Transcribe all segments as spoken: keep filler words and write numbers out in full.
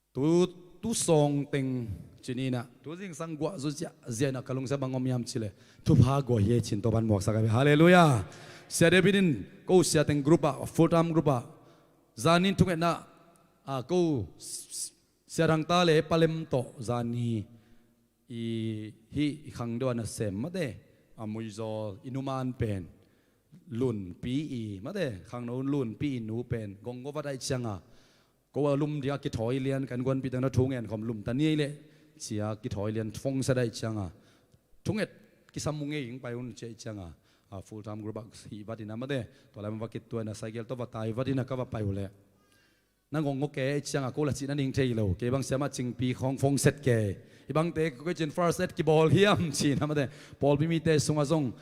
Tu, tu sawng teng cih inah, tu zingsang guah zu ziahziah inah ka lungsim bang om hiam cih leh, thupha guai hi ei cih Topa'n muaksak a ve. Halleluiah. Sia David in ko sia teng group ah, full time group ah, zan ni thungetna ah, ko s-, s-, Sia Thang ta le Pa Lem tawh zan ni i, hih i khangno a nasem mate, a muizaw i numan pen Lunpi i mate, khangno Lunpi i nu pen gong go vat ahih cianga, ko a lum ding a kithawi lian, kan guanpi teng na thu ngen khawm lum ta ni ei leh cia kithawi lian fongsa ahih cianga, thunget kisam mu ngei ing, pai un ci ahih cianga, a full time group ah hih vat inah mate, tua lai ma va kituah inah cycle tawh va tai vat inah ka va pai uh leh, na gong go kei ahih cianga ko la cih na ning thei lo, kei bang siamah Cingpi khawng fongset kei. Hih bangte ko kei cin first aid kibawl hiam ci inah mate, pawlpi mite sungah zong,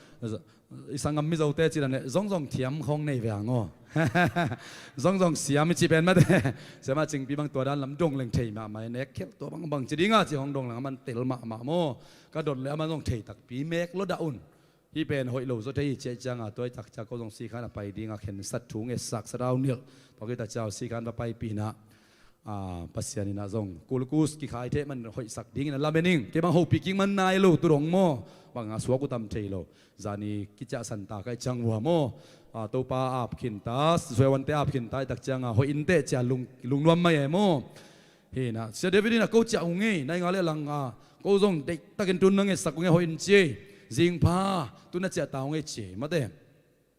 i sanggam Mizote ci dan leh zongzong thiam khawng nei ve ang aw. Zongzong siam i cih pen mate, siamah Cingpi bang tua dan lam dong leng thei mahmah, nek khelh tua bangbang ci dinga ci khawng dong leng a man tel mahmah maw. Ka dot leh a man zong thei takpi mek lo dah un. Hih pen hoih lo zaw thei hi ci ahih cianga, tua hi tak ciang ko zong sikhan a pai dinga khensat thu ngetsak, sadau nilh, tua khit tak ciang sikhan va paipih inah, a, Pasian inah zong glucose kikhai thei man hoihsak dingin a lamen ing. Kei bang hopih kik man nai lo tu dong maw, bang a suak uh tam thei lo. Zan ni kiciahsan ta ka hih ciang vua maw, a, Topa ap khin ta, suaihuante ap khin ta hi tak cianga hoih inteh cia lung, lungnuam mai e maw. Hi inah, Sia David inah ko ciah ung ei, nai nga le lang a, ko zong deihtakin tun na ngetsak ung ei, hoih in ci ei. Zingpha tun na ciah ta ung ei ci ei mate.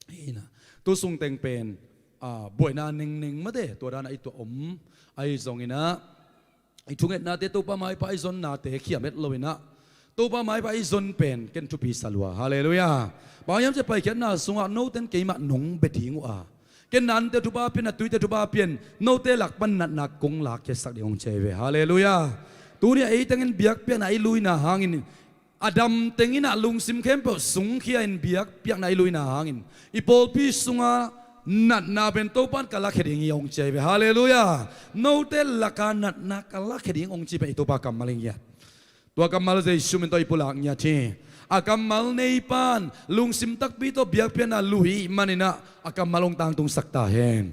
Hi inah, tu sung teng pen, a, buaina nengning mate, tua dan a i tuah om. Ahi zong inah, i thungetnate Topa maipha i zonnate khiam het lo inah, Topa maipha i zon pen ken thupi sa lua. Halleluiah. Bang hiam cih leh paikhiatna sungah note'n keimah nong bia ding uh a, ken na ante thupha pian, na tuite thupha pian, note lak pan natna kong lakkhiatsak ding hong ci hi ve. Halleluiah. Tuni a ei tengin biakpiakna i luina hangin, a dam teng inah lungsim khempeuh sungkhia in biakpiakna i luina hangin, i pawlpi sunga natna pen Topa'n ka lakhia ding hi hong ci hi ve. Halleluiah. Note laka natna ka lakhia ding hong ci pen i Topa kammal hi ngiat. Tua kammal Jesu min tawh i pulak ngiat hi. A kammal neipa'n lungsim takpi tawh biakpiakna lui ahih man inah, a kammal hong tangtungsak ta hen.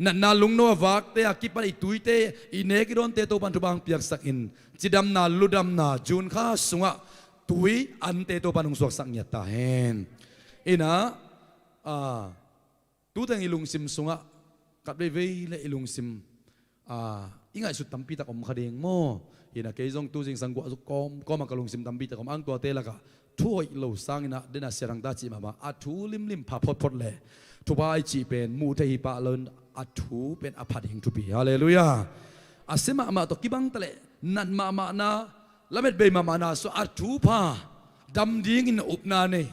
Natna lungno a vakte a kipan i tuite, i nek i dawnte Topa'n thupha hong piaksak in, cidamna ludamna June kha sungah tui ante Topa'n hong suaksak ngiat ta hen. Inah, a, tu teng i lungsim sungah khat veivei leh i lungsim, a, i ngaihsut tampi tak om kha ding maw. Hi inah kei zong tu zingsang guah zu kawmkawm a ka lungsim tampi tak om ang, tuate lakah thu hoih lo sang inah, den a Sia Thang ta cih mahmah, a thu limlim pha photphot leh thupha i cih pen muh theih hi pah lo in, a thu pen a pha ding thupi. Halleluiah. A sia mahmah tawh kibang ta leh, nat mahmahna, lamet bei mahmahna sungah a thu pha, dam dingin upna nei,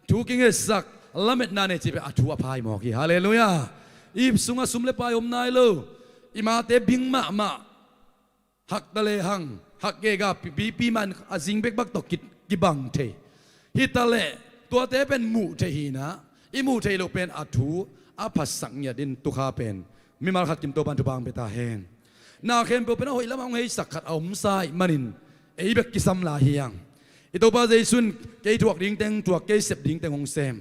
thu kingetsak, lametna nei cih pen a thu a pha hi mawk hi. Halleluiah. I sungah sum le pai om nai lo, i mate bing mahmah, hak ta lehang, hak gega, pi, pi, pi man a zing bekbak tawh ki, kibang thei. Hi ta leh, tuate pen muh theih hi inah, i muh theih loh pen a thu a phasak ngiat in, tu kha pen mimal khat kim Topa'n thupha hong pia ta hen. Na khempeuh pen a hoih lamah hong heisak khat a omsa ahih manin, ei bek kisam lai hi hang. I Topa Jesu in kei thuak ding teng thuak, kei sep ding teng hong sem,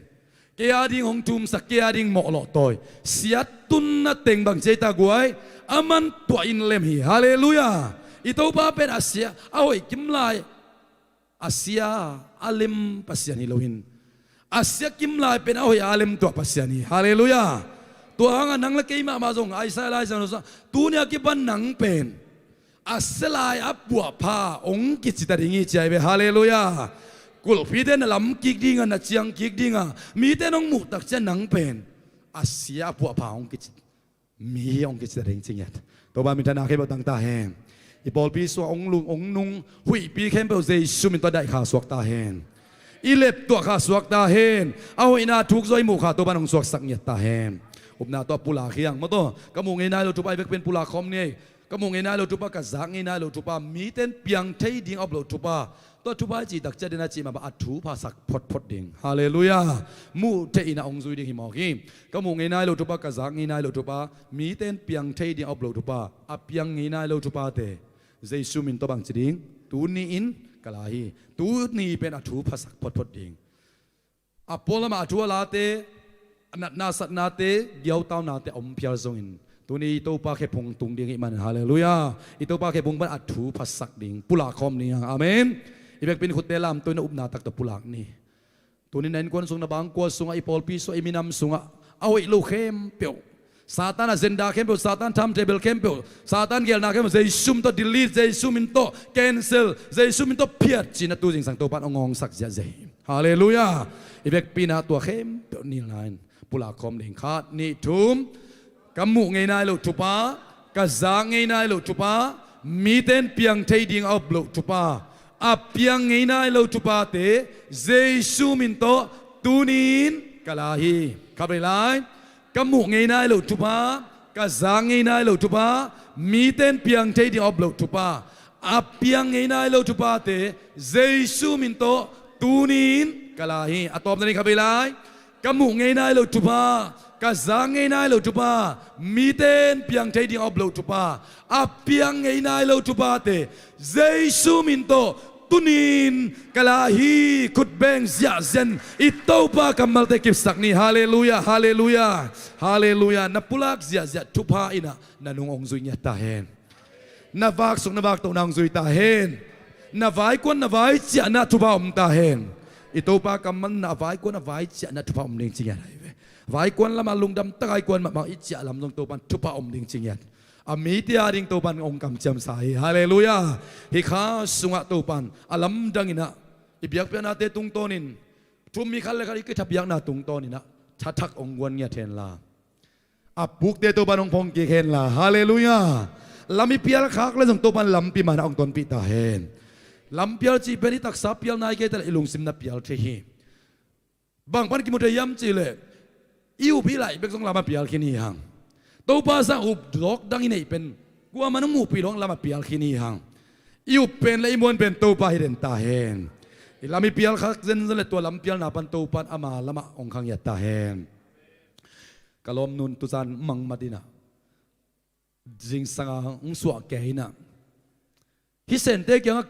kei a ding hong thumsak, kei a ding mawhlawh tawi. Sia tunna teng bang ci ei ta guai, aman tuah in lem hi. Halleluiah. I Topa pen a sia a hoih kim lai, a sia a lem Pasian hi lo in, a sia kim lai pen a hoih a lem tuah Pasian hi. Halleluiah. Tua hangah nang le kei mahmah zong Isaiah lai zong, tuni a kipan nang pen a sia lai a puahpha hong kici ta ding hi ci hi ve. Halleluiah. Kulhpite na lam kik dinga, na ciang kik dinga, mite nong muh tak ciang nang pen a sia a puahpha hong kici mi hi hong kici ta ding ci ngiat. Topa minthanna khempeuh tang ta hen. I pawlpi sungah hong lung hong nung huihpi khempeuh Jesu min tawh daih kha suak ta hen. I lep tuah kha suak ta hen. A hoihna thuk zaw i muh kha Topa'n hong suaksak ngiat ta hen. Upna tawh pulak hi hang maw, tua ka muh ngei nai lo thupha, i vek pen pulak khawm ni ei. Ka muh ngei nai lo thupha, ka zak ngei nai lo thupha, mite'n piang thei ding a up loh thupha, tua thupha i cih tak ciang den a cih mah bang a thu phasak photphot ding. Halleluiah. Muh theih inah hong zui ding hi mawk hi. Ka muh ngei nai lo thupha, ka zak ngei nai lo thupha, mite'n piang thei ding a up loh thupha, a piang ngei nai lo thuphate Jesu min tawh bang ci ding, tuni in ka la hi. Tuni pen a thu phasak photphot ding. A pualamah a thu a late, a natna satnate, giautaunate a om phial zongin, Tuni i Topa khephung tung ding i hih manin, halleluiah, i Topa khephung pan a thu phasak ding, pulak khawm ding hi hang. Amen. I vekpi in khutte lamto in, na upna tak tawh pulak ni. Tuni na innkuan sung, na bangkua sungah, i pawlpi sungah, i minam sungah a hoih lo khempeuh, Satan agenda khempeuh, Satan timetable khempeuh, Satan gelna khempeuh, Jesu min tawh delete, Jesu min tawh cancel, Jesu min tawh phiat ci-in a tu zingsang Topa in hong hawngsak ziahziah hi. Halleluiah. I vekpi in ah tua khempeuh nilhna in pulak khawm ding. Khat, nih, thum. Ka muh ngei nai loh thupha, ka zak ngei nai loh thupha, mite in piang thei ding a op loh thupha, a piang ngei nai lo thuphate Jesu min tawh tuni-in ka la hi. Khatvei lai. Ka muh ngei nai loh thupha, ka zak ngei nai loh thupha, mite in piang thei ding a op loh thupha, a piang ngei nai lo thuphate Jesu min tawh tuni-in ka la hi. A tawpna ding, khatvei lai. Ka muh ngei nai loh thupha, ka zak ngei nai loh thupha, mite in piang thei ding a op loh thupha, a piang ngei nai lo thuphate Jesu min tawh tuni-in ka la hi. Khut beng ziahziah in i Topa kammalte kipsak ni. Halleluiah, halleluiah, halleluiah. Na pulak ziahziah thupha in ah na nung hong zui ngiat ta hen. Na vaksuk, na vaktohna hong zui ta hen. Na vaikuan, na vaiciahna thupha om ta hen. I Topa kammal in ah a vaikuan, a vaiciahna thupha om ding ci ngiat hi ve. Vaikuan lamah lungdam tak a i kuan mahmah, i ciah lam zong Topa in thupha om ding ci ngiat. A mite a ding Topa in hong kamciamsa hi. Halleluiah. Hih kha sungah Topa in a lamdang in ah i biakpiaknate tungtawnin thu-um mi khat le khat i kithapiakna tungtawnin ah thathak hong guan ngiat hen la, a pukte Topa in hong phong kik hen la, halleluiah, lam i pialkhak leh zong Topa in lampi man ah hong tonpih ta hen. Lam pial cih pen i taksa pial nai kei ta leh i lungsim na pial thei hi. Bang pan kimu thei hiam cih leh i up hi lai bek zong lam a pial khin hi hang. Topa sang up zawk dang i neih pen kuamah in hong muhpih lo hang, lam a pial khin hi hang. I up pen leh i muan pen Topa hi den ta hen. I lam i pialkhak zenzen leh tua lam pialna pan Topa in ama lamah hong kha ngiat ta hen. Ka lawmnu'n tuzan mangmat in ah, zingsang a hong suah kei in ah, hih Sente kiangah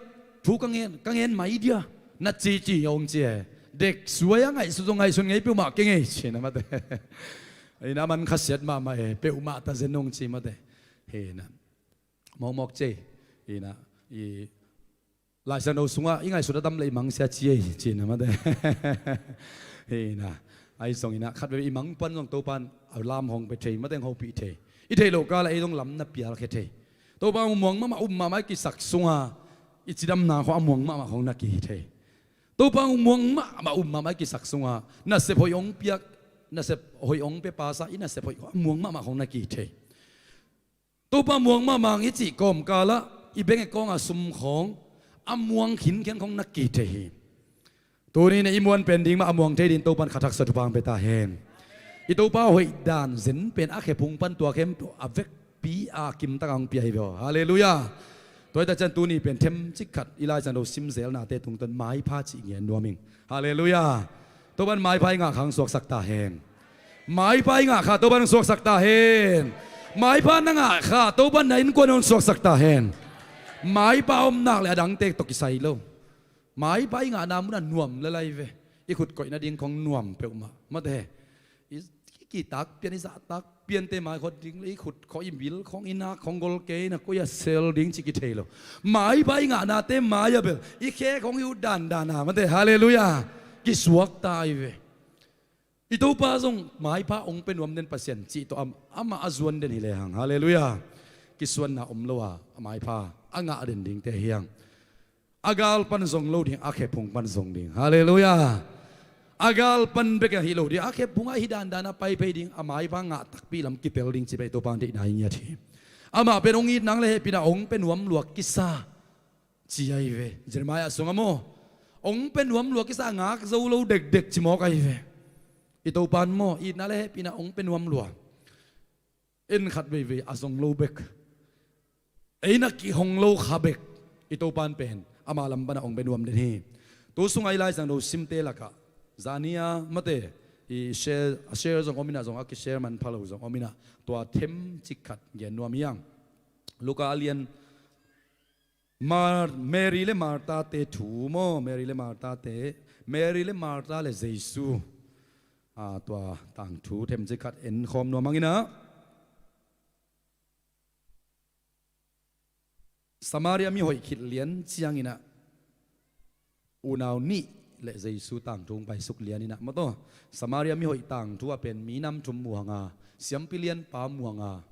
thu ka ngen, ka ngen mai dia, na cici hong ci e. Dek suai a ngaihsut zong ngaihsun ngei peuhmah kei ngei ci-in ah mate. Hi in ah, man khasiat mahmah e, peuhmah ta zen hong ci mate. Hi in ah, mawkmawk ci e. Hi in ah, i Laisiangtho sungah i ngaihsut a tam leh i mangsia ci ei ci-in ah mate. Hi in ah, ahi zongin ah khatvei i mang pan zong Topa in a lam hong pia thei, mate, hong hopih thei. I theih loh kal ah ei zong lam na pialkhia thei. Topa muang mahmah, um mahmah i kisak sungah i cidamna khawng a muang mahmah khawng na ki thei. Topa muang mahmah, um mahmah i kisak sungah nasep hoih hong piak, nasep hoih hong pia pa sang i nasep hoih khawng a muang mahmah khawng na ki thei. Topa muang mahmah ing i cih kawmkal ah i bank account a sum khawng a muang khinkhian khawng na ki thei hi. Tuni in ah i muan pen ding mah a muang thei dingin Topa in khat haksa thupha hong pia ta hen. I Topa hoih dan zen pen a khephung pan tua khempeuh a vekpi a kim tak a hong pia hi ve aw. Halleluiah. Tua hi ta ciang tuni pen themcik khat i Laisiangtho sim zelnate tungtawn maipha cih ngen nuam ing. Halleluiah. Topa in maipha i ngah kha hong suaksak ta hen. Maipha i ngah kha Topa in hong suaksak ta hen. Maipha na ngah kha Topa in na innkuan hong suaksak ta hen. Maipha om nak leh a dangte tawh kisai lo. Maipha i ngahna mun ah nuam lel lai ve. I khut koih nading khawng nuam peuhmah, mate. I kitak pian, i zahtak piante mai khawng ding leh i khut khawng, i bil khawng, i nak khawng gol kei in ah koi ah sel ding cih kithei lo. Maipha i ngahnate mai ah bel i khe khawng i ut dandan a, mate, halleluiah, kisuak ta hi ve. I Topa zong maipha hong pia nuam den Pasian cih tawh am, amah a zuan den hi lehang, halleluiah, kisuanna om lo a, a maipha a ngah den dingte hi hang. A gal pan zong lo ding, a khephung pan zong ding. Halleluiah. A gal pan bek ahi lo ding, a khephung ah hi dandan a pai phei ding, a maipha ngah takpi lam kitel ding cih pen Topa in deihna hi ngiat hi. Amah pen hong it nang leh hehpihna hong pia nuam lua kisa ci ahi ve. Jeremiah sungah maw, hong pia nuam lua kisa, ngak zo lo dekdek ci mawk ahi ve. I Topa in maw, itna leh hehpihna hong pia nuam lua. En khat veivei a zong lo bek, ei na kihong lo kha bek, i Topa in pen ama lam pan ah hong bia nuam den hi. Tu sungah i Laisiangtho simte lakah zani a mate i share, a share zong om in ah, zong a kishare manpha lo zong om in ah, tua themcik khat gen nuam hi hang. Luka a lian Mar-, Mary le Martha-te thu maw, Mary le Martha-te, Mary le Martha le Jesu. A, tua tangthu themcik khat en khawm nuam hang in ah. Samaria mihoih khit lian cianginah unau nih le Jesu tangthu hong paisuk lianinah mataw, Samaria mihoih tangthu ah pen minam thum muhanga, siampi lianpa muhanga,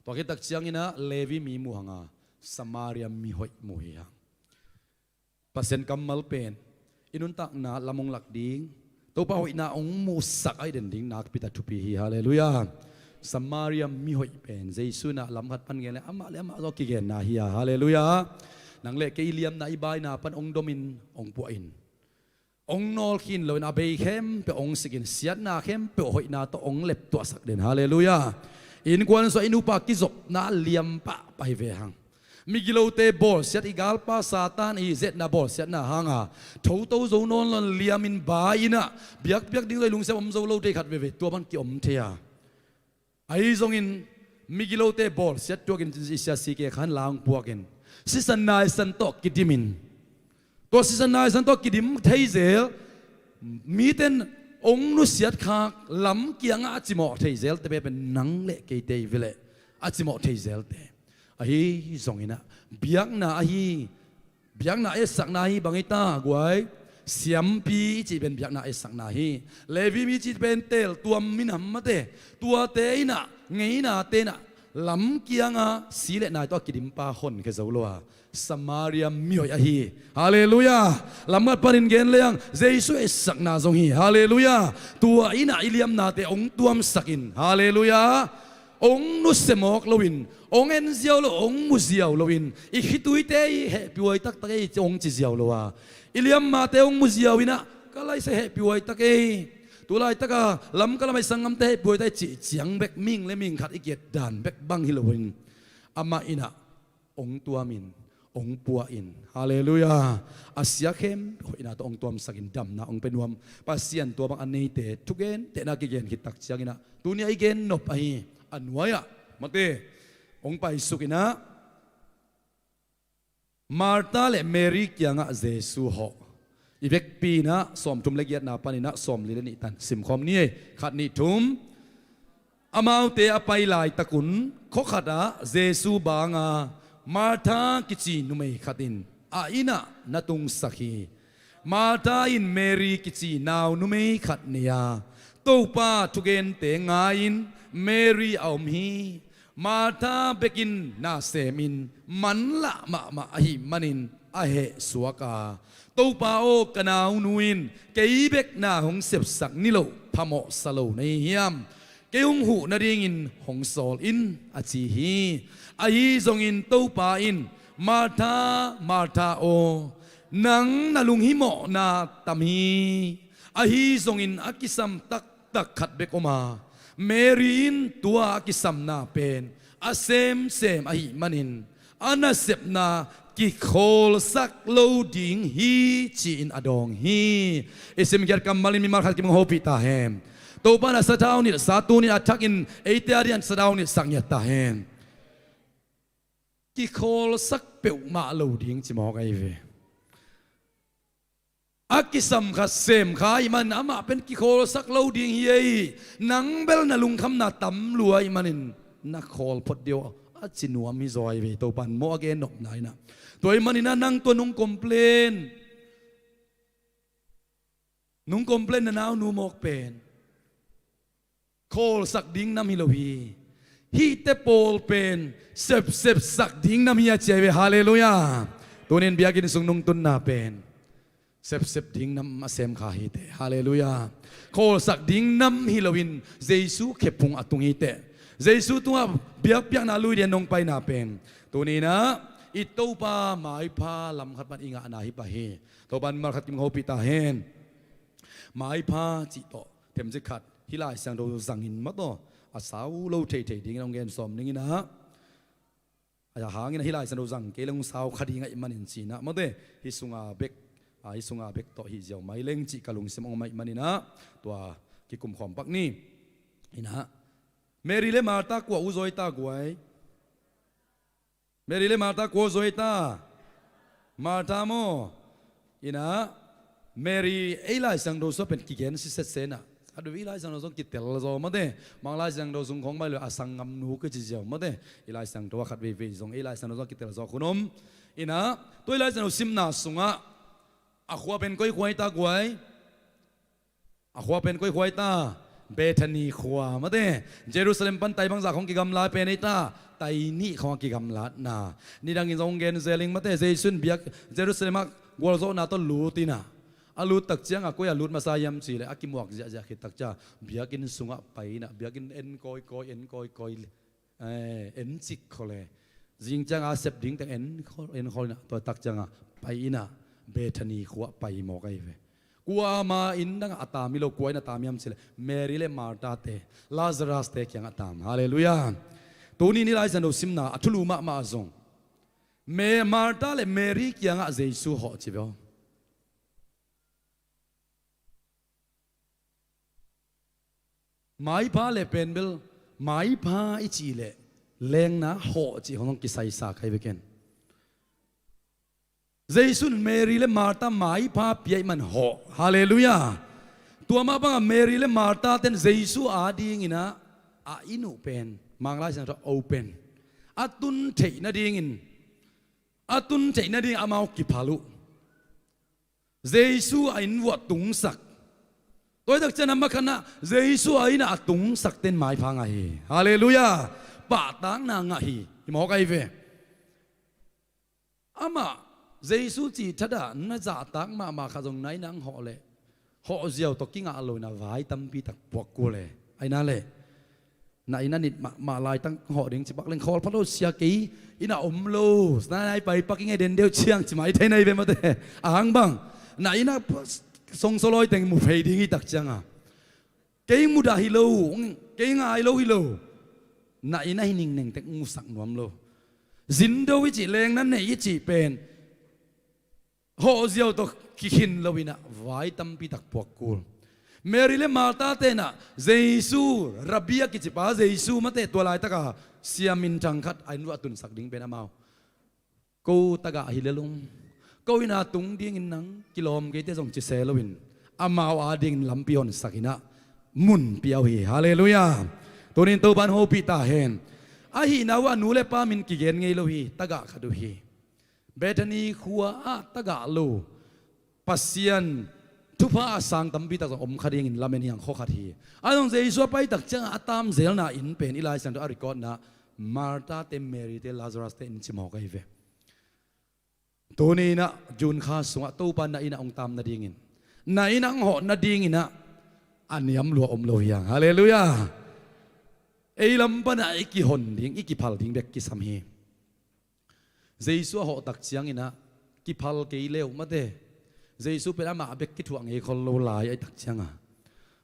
tua khittak cianginah Levi mi muhanga, Samaria mihoih muh hi hang. Pasian kammal pen i nuntakna lam hong lak ding, Topa hoihna hong muhsak ahi den ding nakpi tak thupi hi. Halleluiah. Samaria mihoih pen Jesu inah lam khat pan gen le amah le amah zaw kigenna hi a. Halleluiah. Nang le kei i liamna i baina pan hong domin hong puahin, hong nawlkhin loin a bei khempeuh hong sikin, siatna khempeuh hoihna tawh hong leptuahsak den. Halleluiah. Innkuan sua i nupa kizopna liam pahpah hi ve hang. Migilote bawlsiat, i galpa Satan i zetna bawlsiatna hanga thoto zo nawnlon liamin bai inah biakpiak ding zoi lungsiam om zo lo thei khat veve tua bang kiom thei a. Ahi zongin migilote bawlsiat tuakin i siasi ke khan lang puakin sisan naisan tawh kidimin, tua sisan naisan tawh kidim thei zel, miten hong nusiat khak lam kiangah a cimawh thei zel te pen nang le keite i veleh a cimawh thei zelte. Ahi zonginah biakna ahi, biakna etsakna ahi bang hi ta guai, siampi i cih pen biakna etsakna hi. Levi mi cih pen teltuam minam mate, tuate inah ngeina tenah lam kianga si le nai tawh a kidimpa honkhia zo lo a Samaria mihoih ahi. Halleluiah. Lamngat panin gen lehang Jesu etsakna zong hi. Halleluiah. Tua inah i liamnate hong tuamsakin. Halleluiah. Hong nusia mawk loin, hong en ziau lo, hong mu ziau loin, i khituite i hehpih huai taktak ei hong ci ziau lo a, i liammate hong mu ziau inah ka laisa hehpih huai tak ei, tu laitaka lam ka lamai sanggamte hehpih huai tak ei cih ciang bek, ming le ming khat i kiat dan bek bang hi loin, amah inah hong tuamin, hong puahin. Halleluiah. A sia khempeuh hoihna tawh hong tuamsakin damna hong pia nuam Pasian tua bang a neite thugentehna kigen khittak cianginah tuni a i gen nop ahi. A nuai-ah mate hong paisukinah Martha le Mary kiangah Jesu hawh. I vekpi inah sawmthum le giatna paninah sawmli le nih tan simkhawm ni ei. Khat, nih, thum. Amaute a pai laitakun khuakhatah Jesu banga Martha kici numei khat in a innah na tungsak hi. Martha in Mary kici nau numei khat nei a, Topa thugente ngai-in Mary a om hi. Martha bekin na semin manlah mahmah ahih manin a hehsuak a, Topa aw, ka naunu in kei bek na hong sepsak niloh phamawhsa lo na hi hiam? Kei hong huh nadingin hong sawl in, a ci hi. Ahi zongin Topa in, Martha, Martha aw, nang na lunghimawhna tam hi. Ahi zongin a kisam taktak khat bek om a, Mary in tua a kisamna pen a semsem ahih manin a nasepna kikhawlsak lo ding hi, ci-in a dawng hi. I simgiat kammalin mimal khat kim hong hopih ta hen. Topa in a sathau nitsa, tuni a thakin eite a dian sathau nitsak ngiat ta hen. Kikhawlsak peuhmah lo ding ci mawk ahi ve. A kisam kha sem kha ahih manin amah pen kikhawlsak lo ding hi ei. Nang bel na lungkhamna tam lua ahih manin na khawl phot deuh a ci nuam hi zaw ahi ve. Topa in maw a gen nopna inah. Tua ahih maninah nang tua nung complain, nung complain na naunu mawk pen khawlsak ding nam hi lo hi. Hihte pawl pen sepsepsak ding nam hi a ci ahi ve. Halleluiah. Tunin biakinn sung nungtunna pen sepsep ding nam a sem kha hi teh. Halleluiah. Khawlsak ding nam hi loin Jesu khephung a tung hi teh. Jesu tungah biakpiakna lui dian nong paina pen tuninah i Topa maipha lam khat pan i ngahna hi pah hi. Topa in mimal khat kim hong hopih ta hen. Maipha cih tawh themcik khat hih Lai Siangtho zangin mataw a sau lo theithei dingin hong gen sawm ninginah, a hangin hih Lai Siangtho zang kei leng hong sau kha ding ahih manin cinah mate hih sunga bek, a hih sunga bek tawh hih ziau mai leng cih ka lungsim hong om ahih maninah tua kikumkhawm pak ni. Inah Mary le Martha kua uh zawi ta guai? Mary le Martha kua zawi ta? Martha maw? Inah Mary ei Lai Siangtho sua pen kigen sisetsenah Khat vei i Lai Siangtho zong kitel zaw mate. Mang Lai Siangtho sung khawng mai lo a sanggam nu kici ziau mate. I Lai Siangtho a khat veivei zong i Lai Siangtho zong kitel zaw khun om. Ina, tua i Lai Siangtho simna sungah a khua pen koi khua i ta guai. A khua pen koi khua i ta? Bethany khua mate. Jerusalem pan tai bangzah khawng kigamla pen i ta? Tai nih khawng a kigamlatna. Nidangin zong gen zeling mate. Jesu in biak Jerusalem ah gualzawhna tawh lut ina, a lut tak ciangah koi a lut masa hiam cih leh a kimuak ziahziah khit tak ciangah biakinn sungah pai ina, biakinn en kawikawi, en kawikawi, eh, en cik khol e. Zing ciangah a sep ding teng en khol, en khol ina, tua tak ciangah pai ina, Bethany khua pai mawk ahi ve. Kuama inn dangah a tam hi lo, kua inn a tam hiam cih leh Mary le Martha te, Lazarus te kiangah a tam. Halleluiah. Tuni ni Lai Siangtho simna a thulu mahmah zong, Me-, Martha le Mary kiangah Jesu hawh ci ve aw. Maipha le pen bel, maipha i cih leh lengna hawh cih hong kisaisak ahi ve ken. Jesu in Mary le Martha maipha pia ahih man hawh. Halleluiah. Tua mah bangah Mary le Martha ten Jesu adingin ah a inn uh pen Mang Lai Siangtho open, a tun theih nadingin, a tun theih nading amau kiphal uh. Jesu a inn vuah tungsak. Tua hi tak ciangin a makhatna Jesu a inn ah a tungsak ten maipha ngah hi. Halleluiah. Pahtakna ngah hi. Hi mawk ahi ve. Amah Jesu cih thadah na zahtak mahmah khat zong na inn ah hong hawh leh hawh ziau tawh kingah lo ina vai tampi tak puak kul e. Aina leh na inn ah nit mahmah laitak hong hawh ding ci bak leng khawl pha lo, sia kei inn ah om lo, na nai pai pak i ngei den deuh ciang ci mai thei na hi ve mate. A hang bang na inn ah songsaw lawi teng mu phei ding hi tak cianga kei mudah hi lo, kei ngai lo hi lo. Na inn ah hi ningneng tek musak nuam lo. Zindo i cih, lengna nei i cih pen hawh ziau tawh kikhin lo ina vai tampi tak puak kul. Mary le Martha tenah Jesu, Rabbi a kicipa Jesu mate, tua laitaka siam minthang khat a inn vuah tunsak ding pen amau. Ko tagah hi lel ung. Ko inn ah tung dingin nang kilawm keite zong ci se loin amau adingin lampi honsak ina mun pia uh hi. Halleluiah. Tunin Topan hopih ta hen. Ahihna uh a nu le pa min kigen ngei lo hi, tagah khat uh hi. Bethany khua ah tagah lo Pasian thupha a sang tampi tak zong om kha dingin lamen hiang khua khat hi. A zong Jesu a pai tak ciangah a tamzelna inn pen i Lai Siangtho a recordna Martha te, Mary te, Lazarus te inn ci mawk ahi ve. Tuni inah June kha sungah Topa na innah hong tam nadingin, na innah hong hawh nadinginah a niam lua om lo hiang. Halleluiah. Ei lam panah i kihon ding, i kiphal ding bek kisam hi. Jesu a hawhtak cianginah kiphal kei leuh mate. Jesu pen amah bek kithuah ngei khol lo lai ahih tak cianga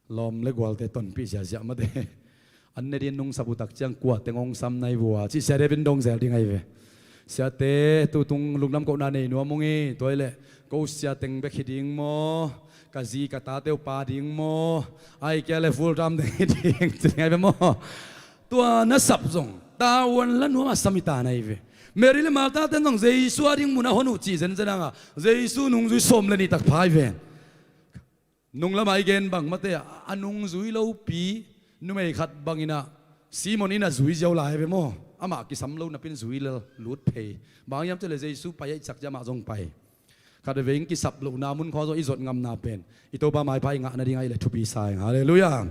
lawm le gualte tonpih ziahziah mate. An ne din nungsap uh tak ciang kua teng hong sam nai vua cih siate bin dong zel ding ahi ve. Siate, tutung lungdam kohna nei nuam ung hi. Tua hileh ko sia teng bek hi ding maw? Ka zi ka tate uh pa ding maw? Ahih kei leh full time teng hi ding ci ding ahi ve maw? Tua nasap zong tavuan la nuam a sam hi ta na hi ve. Mary le Martha ten zong Jesu a ding mun a hon uh cih zenzen hanga Jesu nungzui sawm le nih tak pha hi ve. Nunglamah i gen bang mate, a nungzui lopi numei khat banginah Simon innah zui ziau lai ve maw? Amah kisam lo napin zui lel lut phei. Bang hiam cih leh Jesu pai ahih ciang amah zong pai. Khat vei in kisap lohna mun khawng zong i zot ngamna pen i Topa maipha i ngah nading ahih leh thupi sa ing. Halleluiah.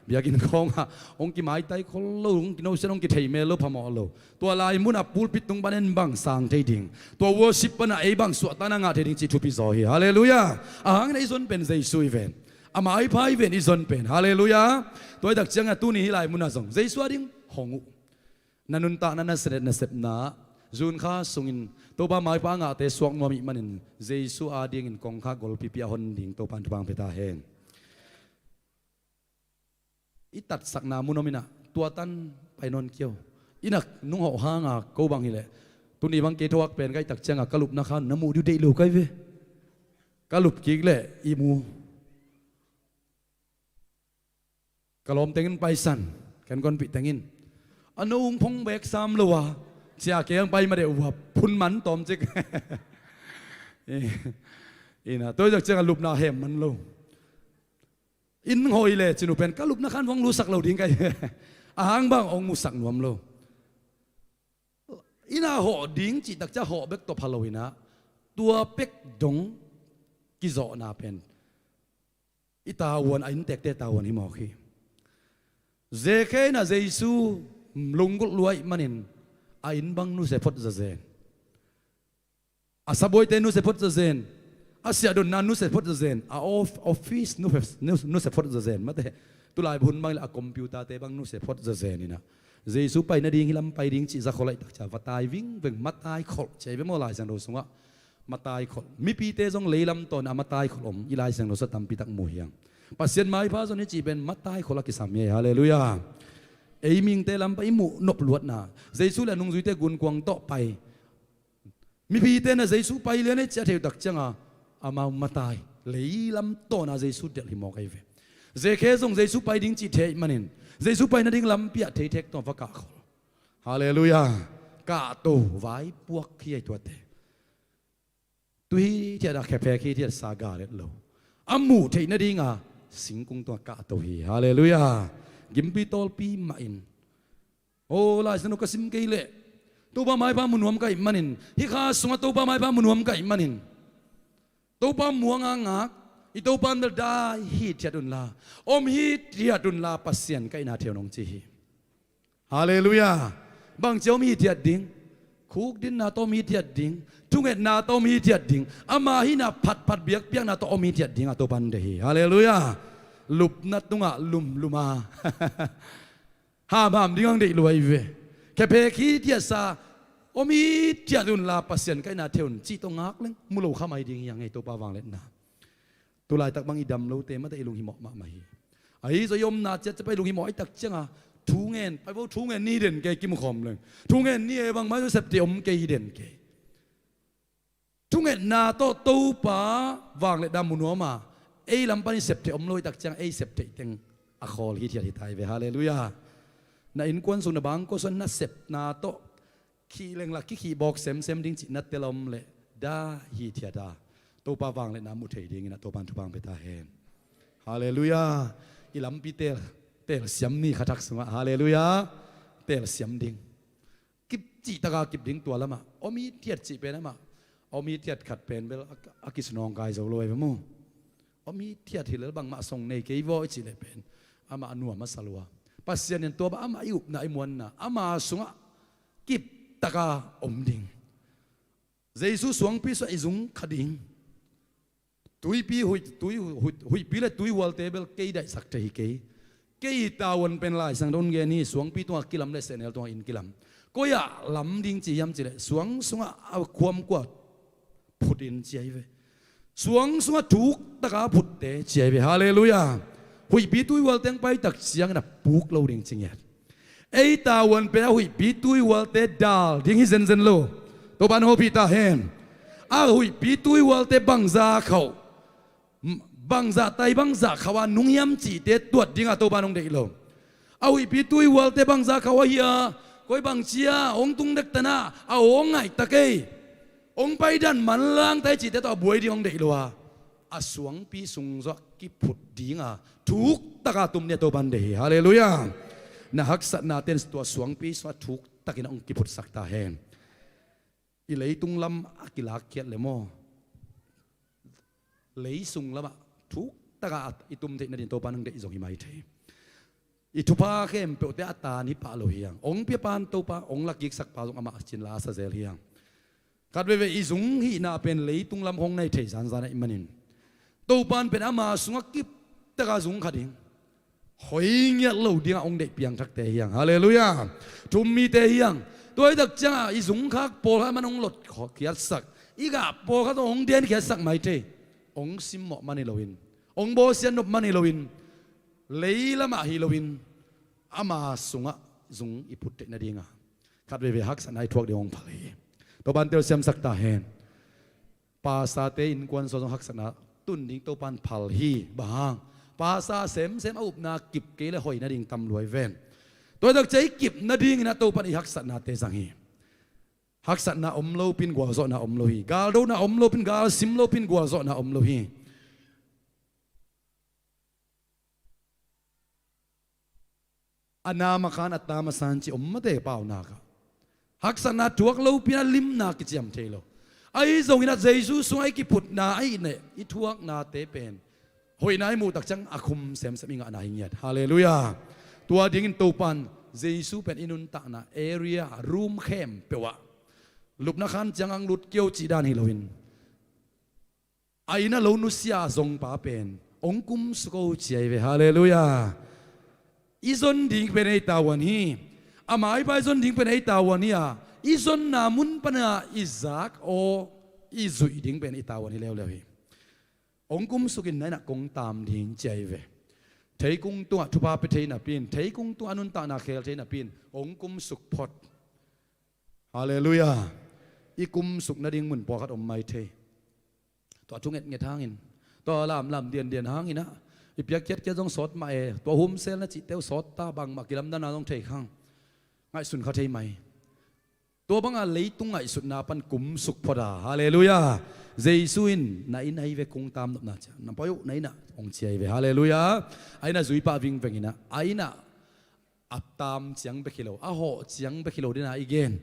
Biakinn khawngah hong kimaitai khol lo, hong kinosen, hong kithei mel lo, phamawh lo. Tua lai munah pulpit tung panin bang sang thei ding, tua worship panah ei bang suahtakna ngah thei ding cih thupi zaw hi. Halleluiah. Ahangin ei zon pen Jesu i ven, a maipha i ven i zon pen. Halleluiah. Tua hi tak ciangah tuni hih lai munah zong Jesu a ding hong uh. Na nuntakna, na senet, na sepna, June kha sungin Topa maipha ngahte suak nuam ih manin Jesu a dingin kongkhak golpipi a hon ding Topa in thupha pia ta hen. I tatsakna mun om inah tua tan pai nawn kei o. Innah nung hawh hanga ko bang hileh tuni bang kei thuak pen ka hih tak cianga ka lupna kha na muh ding uh deih lo ka hi ve. Ka lup kik leh i mu. Ka lawm tengin paisan, ken konpih tengin a no hong phong bek sam lo a, cia kei ang pai ma deuh uh a, phun man tawm cik. Innah tua hi tak cianga lupna hem man lo. Inn hong hawh lecin uh pen ka lupna khan hong lusak lo ding ka hi. A hang bang hong musak nuam lo. Inn ah hawh ding cih takciang hawh bek tawh pha lo in ah, tua pek dong kizawhna pen i tavuan, a inntekte tavuan hi mawk hi. Zekhe in ah Jesu lunggulh lua ahih manin a inn bang nusia phot zazen. A sabuaite nusia phot zazen. A siahdonna nusia phot zazen. A of-, office nusia, nusia phot zazen. Mate, tulai hun bang le a computer-te bang nusia phot zazen in ah, Jesu pai nading, hih lam pai ding cih za khol ahih takciang va tai vingveng, matai kholh ci-a hi ve maw, Lai Siangtho sungah. Matai kholh. Mipite zong leilam tawn a matai kholh om i Lai Siangtho sungah tampi tak mu hi hang. Pasian maipha zong hih cih pen matai kholh a kisam hi. Halleluiah. Ei mihingte lam pan i muh nop luatna, Jesu le a nungzuite gunkuang tawh pai. Mipite in ah Jesu pai lian hi ci a theih uh takciang a, amau matai, leilam tawn a Jesu delh hi mawk ahi ve. Zekhe zong Jesu pai ding cih thei ahih manin, Jesu pai nading lampi ah theithek tawh va kah khol. Halleluiah. Kahto, vaipuak hi a hi tuate. Tu hithiat a khephek hithiat sa galet lo. A muh theih nading a singkung tungah kahto hi. Halleluiah. Gimpi tawlpi mah in. O, Lai Siangtho ka sim kei leh, Topa maipha mu nuam ka hih manin, hih kha sungah Topa maipha mu nuam ka hih manin, Topa muang a ngak i Topa in bel dai hithiat unla, om hithiat unla, Pasian ka hihna thei un, hong ci hi. Halleluiah. Bangci om hithiat ding? Khukdinna tawh om hithiat ding. Thungetna tawh om hithiat ding. Ama hihna phatphat biakpiakna tawh om hithiat ding a Topa in deih hi. Halleluiah. Lupna tungah lumlum a hamham ding hong deih lua hi ve. Khephek hithiatsa, om hithiat unla Pasian ka hihna thei un cih tawh ngak leng mu lo kha mai ding hi hang ei, Topa vangliatna. Tulaitak bang i dam lote mate i lunghimawh mahmah hi. Ahi zong i omna ciatciat pan i lunghimawh ahih takciang a, thu ngen, pai vo, thu ngen ni hi den kei, kimu khawm leng. Thu ngen ni e, bangmah zong septheih om kei hi den kei. Thungetna tawh Topa vangliatna mu nuam a, ei lam pan i septheih om lo ahih takciang ei septheih teng a khawl hithiat hi ta hi ve. Halleluiah. Na innkuan sung, na bangkua sung na sepna tawh khih leng la kikhih bawk semsem ding cih na tel om leh, dai hithiat a Topa vangliatna mu thei dingin a Topa in thupha hong pia ta hen. Halleluiah. I lampi teel, teelsiam ni kha thak sungah. Halleluiah. Teelsiam ding. Kip cih taka kip ding, tua lamah om hithiat cih pen amah, om hithiat khat pen bel a, a kisunawngkai zo lo ei ve mu. Om hithiat hi lel, bangmah song nei kei vaw i cih leh pen amah a nuam a sa lua. Pasian in tua bang amah i upna, i muanna, ama sungah kip taka om ding. Jesu suangpi sungah i zung kha ding. Tuipi, huih, tui, huih, huihpi le tuihualte bel kei daihsak thei hi kei. Kei tavuan pen Lai Siangtho in gen hi, suangpi tungah kilam le sehnel tungah inn kilam. Koi-ah lam ding ci hiam cih leh, suang sungah a khuamkua phut in ci ahi ve. Suang sungah thuk taka phutte ci ahi ve. Halleluiah. Huihpi tuihual teng pai tak ciangin a puk lo ding ci ngiat. Ei tavuan pen a huihpi tuihualte dal ding hi zenzen lo. Topa in hopih ta hen. A huihpi tuihualte bangzah khauh, bangzah tai, bangzah khauh a nung hiam cihte tuat dingah Topa in hong deih lo. A huihpi tuihualte bangzah khauh ahi a, koi bangci a hong tung dektan a, a hong ngaihtak ei, hong paidan manlang tai cihte tawh a buai ding hong deih lo a, a suangpi sung zawh kiphut dinga thuk taka tum ding a Topa in deih hi. Halleluiah. Na haksatnate in tua suangpi sungah thuk takin hong kiphutsak ta hen. I leitung lam a kilakkhiat le maw, lei sung lamah thuk taka i tum theih nading Topa in hong deih zong hi mai thei. I thupha khempeuhte a tan hi pah lo hi hang. Hong piapa in Topa, hong lakiksak pa zong amah cin la a sa zel hi hang. Khat veivei i zung hihna pen leitung lam hong nai thei zanzan ahih manin, Topa in pen ama sungah kip taka zung kha ding, hoi ngiat lo dingah hong deih piangthakte hi hang. Halleluiah. Thum mite hi hang. Tua hi tak ciangah i zung khak pawlkhat man hong lot khiatsak, i gah pawlkhat hong denkhiatsak mai thei. Hong simmawh man hi loin, hong bawlsiat nop man hi loin, lei lamah hi loin, ama sungah zung i phut theih nadinga khat veivei haksatna i thuak ding hong phal hi. Topa in telsiamsak ta hen. Pastorte innkuan sung zong haksatna tun ding Topa in phal hi. Bang hang? Pastor semsem a upna kip kei le hoih nading tam lua hi ven. Tua hi tak ciang i kip nadingin a Topa in i haksatnate zang hi. Haksatna om lopin gualzawhna om lo hi. Galdona om lopin, galsim lopin gualzawhna om lo hi. A na ma khan a ta ma san ci om mate paunak ah. Haksatna thuak lopi-in a limna kiciam thei lo. Ahi zongin ah Jesu sungah i kiputna, a i neih i thuaknate pen hoihna i muh tak ciang a khum semsem i ngahna hi ngiat. Halleluiah. Tua dingin Topa'n Jesu pen i nuntakna area, room khempeuh ah lupna khan ciang ang lut kei o cih dan hi loin, a inn ah lo nusia zongpa pen hong kumsuk o ci ahi ve. Halleluiah. I zon ding pen ei tavuan hi. A maipha i zon ding pen ei tavuan hi a, i zonna mun pana i zak aw, i zuih ding pen i tavuan hi leuleu hi. Hong kumsukin na inn ah kong tam ding ci ahi ve. Theikung tungah thupha pia thei napi-in, theikung tungah a nuntakna khel thei napi-in hong kumsuk phot. Halleluiah. I kumsuk nading mun pawlkhat om mai thei. Tua thu ngetnget hangin, tua lamlam diandian hangin ah, i piak kiatkiat zong sawt mah e, tua humsel na cihte uh sawt ta, bangmah kilamdanna zong thei khang. Ngaihsun kha thei mai. Tua banga leitung ngaihsutna pan kumsuk phot a. Halleluiah. Jesu in na inn ahi ve kong tam nopna ciang, na poi uh, na inn ah hong ci ahi ve. Halleluiah. A inn ah zui pah vingveng in ah, a inn ah a tam ciang bek hi lo, a hawh ciang bek hi lo ding a i gen.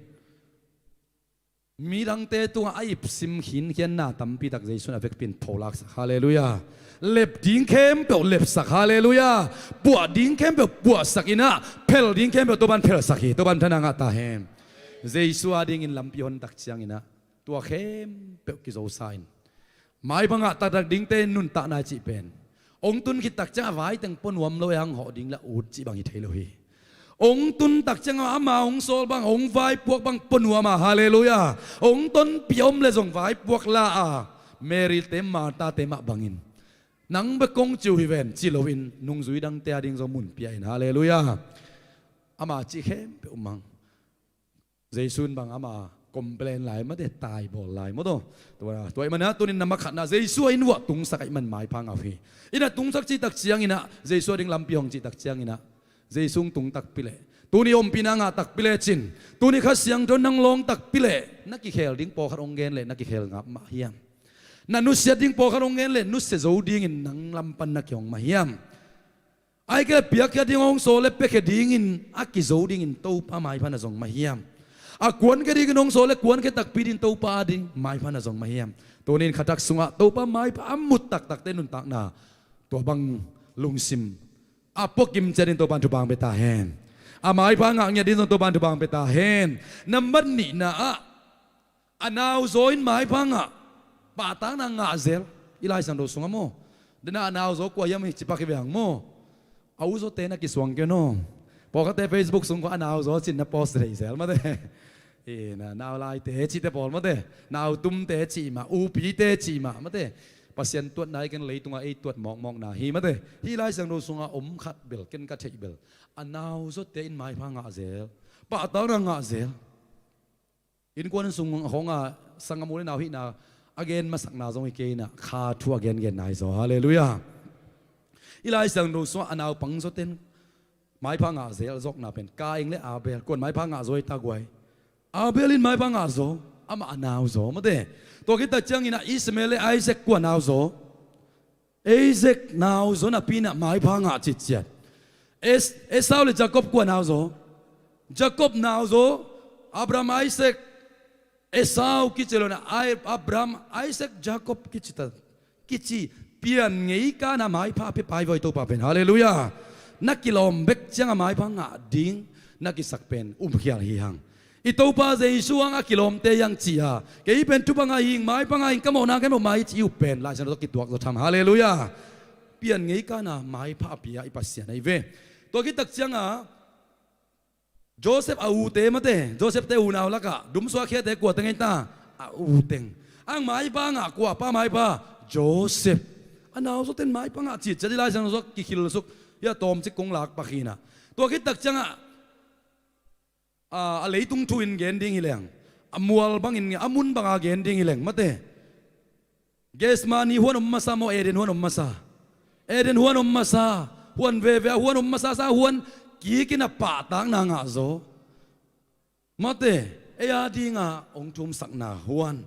Midangte tungah a ipsim khinkhianna tampi tak Jesu in a vekpi-in pholaksak. Halleluiah. Lep ding khempeuh lepsak. Halleluiah. Puah ding khempeuh puahsak in ah, phel ding khempeuh Topa'n phelsak hi. Topa'n thana ngah ta hen. Jesu a dingin lampi hon tak ciangin ah tua khempeuh kizosa in, maipha ngah taktak dingte nuntakna i cih pen hong tun khit tak ciang a vai teng pua nuam lo, e, hang hawh ding la ut cih bang hi thei lo hi. Hong tun tak ciang a ama hong sawl bang, hong vaipuak bang pua nuam a. Halleluiah. Hong tonpih a om le zong vaipuak la a, Mary-te, Martha-te mah bangin, nang bek kong ci uh hi ven ci loin nungzui dangte a ding zong mun pia in. Halleluiah. Ama cih khempeuh mang. Jesu in bang ama complain lai mate, taibawl lai maw taw. Tua, tua ahih manin ah tunin na makhatna Jesu a inn uah tungsak ahih man maipha ngah uh hi. Inn ah tungsak cih tak ciangin ah, Jesu a ding lampi hong cih tak ciangin ah, Jesu hong tung takpi leh, tuni ompihna ngah takpi lecin, tuni Kha Siangtho in nang lawng takpi leh, na kikhel ding pawlkhat hong gen leh na kikhel ngap mah hiam? Na nusiat ding pawlkhat hong gen leh nusia zo dingin nang lam pan na kihong mah hiam? Ahih kei leh piakkhiat ding hong sawl leh piakkhiat dingin a kizo dingin Topa maipha na zong mah hiam? A kuankhia dingin hong sawl leh kuankhia takpi dingin Topa a ding maipha na zong mah hiam? Tunin khatak sungah Topa maipha a mut taktakte nuntakna, tua bang lungsim a puakim ciat dingin Topa'n thupha hong pia ta hen. A maipha ngah ngiat dingin zong Topa'n thupha hong pia ta hen. Nambat nihna ah, a nauzaw in maipha ngah, pahtakna ngah zel. I Lai Siangtho sungah maw, dena a nauzaw kua hiam hi ci pak hi ve hang maw. A uzawte na kisuang kei un aw. Pawlkhatte Facebook sung khawng a nauzaw ci-in na post thei zel mate. E, na naulaite cihte pawl mate, nautumte cih mah, upite cih mah mate. Pasian tuatna hi kei in, leitungah ei tuat mawkmawkna hi mate. Hih Lai Siangtho sungah om khat bel ken ka theih bel, a nauzawte in maipha ngah zel, pahtakna ngah zel. Innkuan sung khawngah sanggam u le nau hihna a gen masakna zong hi kei in ah, kha thu a gengenna hi zaw. Halleluiah. I Lai Siangtho sungah a naupang zawte in maipha ngah zel zawkna pen Kain le Abel, kua'n maipha ngah zaw hi ta guai? Abel in maipha ngah zaw, amah a nauzaw mate. Tua khit tak ciangin ah Ishmael le Isaac, kua nauzaw? Isaac nauzaw napi-in ah maipha ngah citciat. Es-, Esau le Jacob kua nauzaw? Jacob nauzaw. Abraham, Isaac, Esau kici lo-in ah, Ai-, Abraham, Isaac, Jacob kici ta, kici, pian ngeikana maipha a pia pai voi Topa pen. Halleluiah. Na kilawm bek ciangah maipha ngah ding na kisak pen umkhial hi hang. I Topa Jesu hang a kilawmte hi hang ci-a, kei pen thupha ngah ing, maipha ngah ing, ka mawhna ka mawh mai ci uh pen Lai Siangtho tawh kituak zaw tham. Halleluiah. Pian ngeikana maipha a pia i Pasian ahi ve. Tua khit tak ciangah Joseph a ute mate, Joseph-te unau lakah dumsuak khiate kua teng hi ta? A u teng. Ang maipha ngah kua pa maipha? Joseph. A nauzawte in maipha ngah citciat i Lai Siangtho sungah kikhilsuk hi a, tawmcik kong lak pak hi in ah. Tua khit tak ciangah a, a leitung thu-in gen ding hi leng, a mual bangin, a mun banga gen ding hi leng mate, Gethsemane huan om masa maw, Eden huan om masa? Eden huan om masa. Huan veve a huan om masa sa, huan kik in a pahtakna ngah zaw mate, ei a dinga hong thumsakna huan.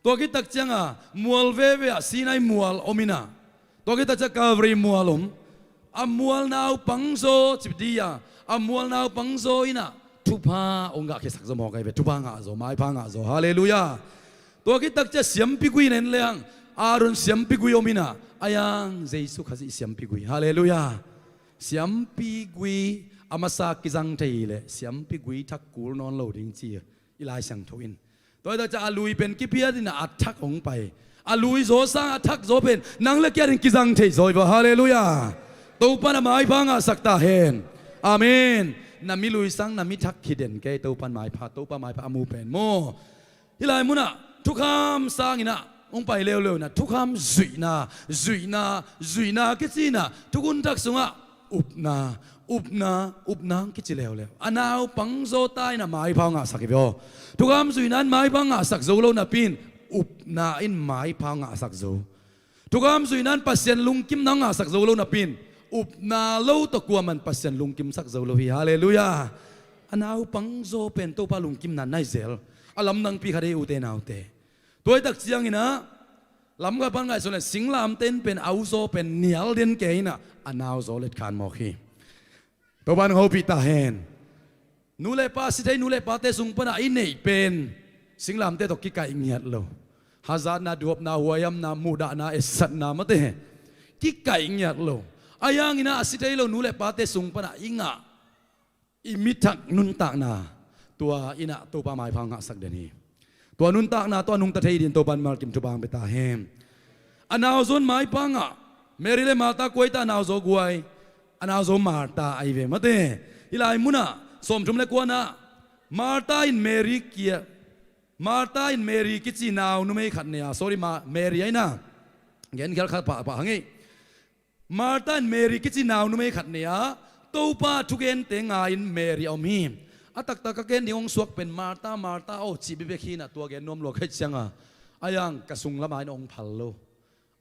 Tua khit tak ciangah mual veve ah Sinai mual om in ah, tua khit tak ciang Calvary mual om. A mual naupang zaw ci di-a, A mual naupang zaw inah thupha hong gahkhiasak zaw mawk ahi ve. Thupha ngah zaw, maipha ngah zaw. Halleluiah. Tua khit takciah siampi gui nen leng, Aaron siampi gui om inah, a yang Jesu Khazih siampi gui. Halleluiah. Siampi gui a masa kizang thei hileh siampi gui thak kul nawn lo ding ci i Lai Siangtho in. Tua hi takciah a lui pen kipiat inah a thak hong pai. A lui zaw sang a thak zaw pen nang le kei ading kizang thei zaw hi va. Halleluiah. Topa in a maipha ngahsak ta hen. Amen. Na mi lui sang na mi thak hi den kei, Topa in maipha, Topa maipha a mu pen maw. Hih lai munah thukham sang inah hong pai leuleu inah thukham zuihna, zuihna, zuihna kici inah thukhun thak sungah upna, upna, upna hong kici leuleu. A naupang zaw ta inah maipha hong ngahsak hi ve aw. Thukham zuihna in maipha hong ngahsak zo lo napi in upna in maipha hong ngahsak zo. Thukham zuihna in Pasian lungkimna hong ngahsak zo lo napi in upna lo tawh kuaman Pasian lungkimsak zo lo hi. Halleluiah. A naupang zaw pen Topa lungkimna nai zel. A lamdangpi khat hi, ute naute. Tua hi tak cianginah lamkhat pan ngaihsun le singlamteh in pen a u zaw pen nial den kei inah a nau zaw letkhan mawk hi. Topa in hong hopih ta hen. Nu le pa, si thei nu le pate sung panah i neih pen singlamteh tawh kikaih ngiat lo. Hazatna, duapna, huaihamna, muhdahna, etsakna mate kikaih ngiat lo. A hi hanginah a si thei lo nu le pate sung panah i ngah, i mi thak nuntakna, tua inah Topa maipha ngahsak den hi. Tua nuntakna tawh a nungta thei dingin Topa in malkim thupha hong pia ta hen. A nau zaw in maipha ngah. Mary le Martha kua hi ta? A nau zaw guai. A nau zaw Martha ahi ve mate. Hih lai munah sawmthum le kuana Martha in Mary kia, Martha in Mary kici nau numei khat nei a, sorry, Ma-, Mary ahi na. Genkhial khat pahpah hang ei. Martha in Mary kici nau numei khat nei a, Topa thugente ngai-in Mary a om hi. A taktak ka gen ding hong suak pen Martha, Martha aw cih bekbek hi inah, tua gen nuam lua ka hih cianga a hi hang ka sunglam ah in hong phal lo.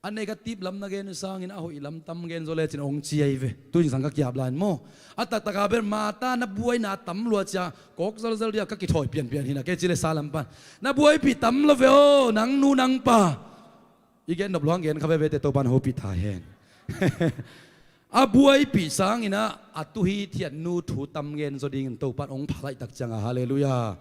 A negative lam na gen uh sangin a hoih lam tam gen zaw lecin hong ci ahi ve. Tu zingsang ka ki-ap lai in maw. A taktak a bel Martha na buaina tam lua cia kawk zelzel dia ka kithawi pianpian hi inah, kei ci le sa lam pan na buaipih tam lo ve aw nang nu nang pa. I gen nop luang gen kha veve teh Topa in hong hopih ta hen. A buaipih sanginah a tu hithiat nu thu tam gen zaw dingin Topa in hong phal ahih tak cianga, halleluiah.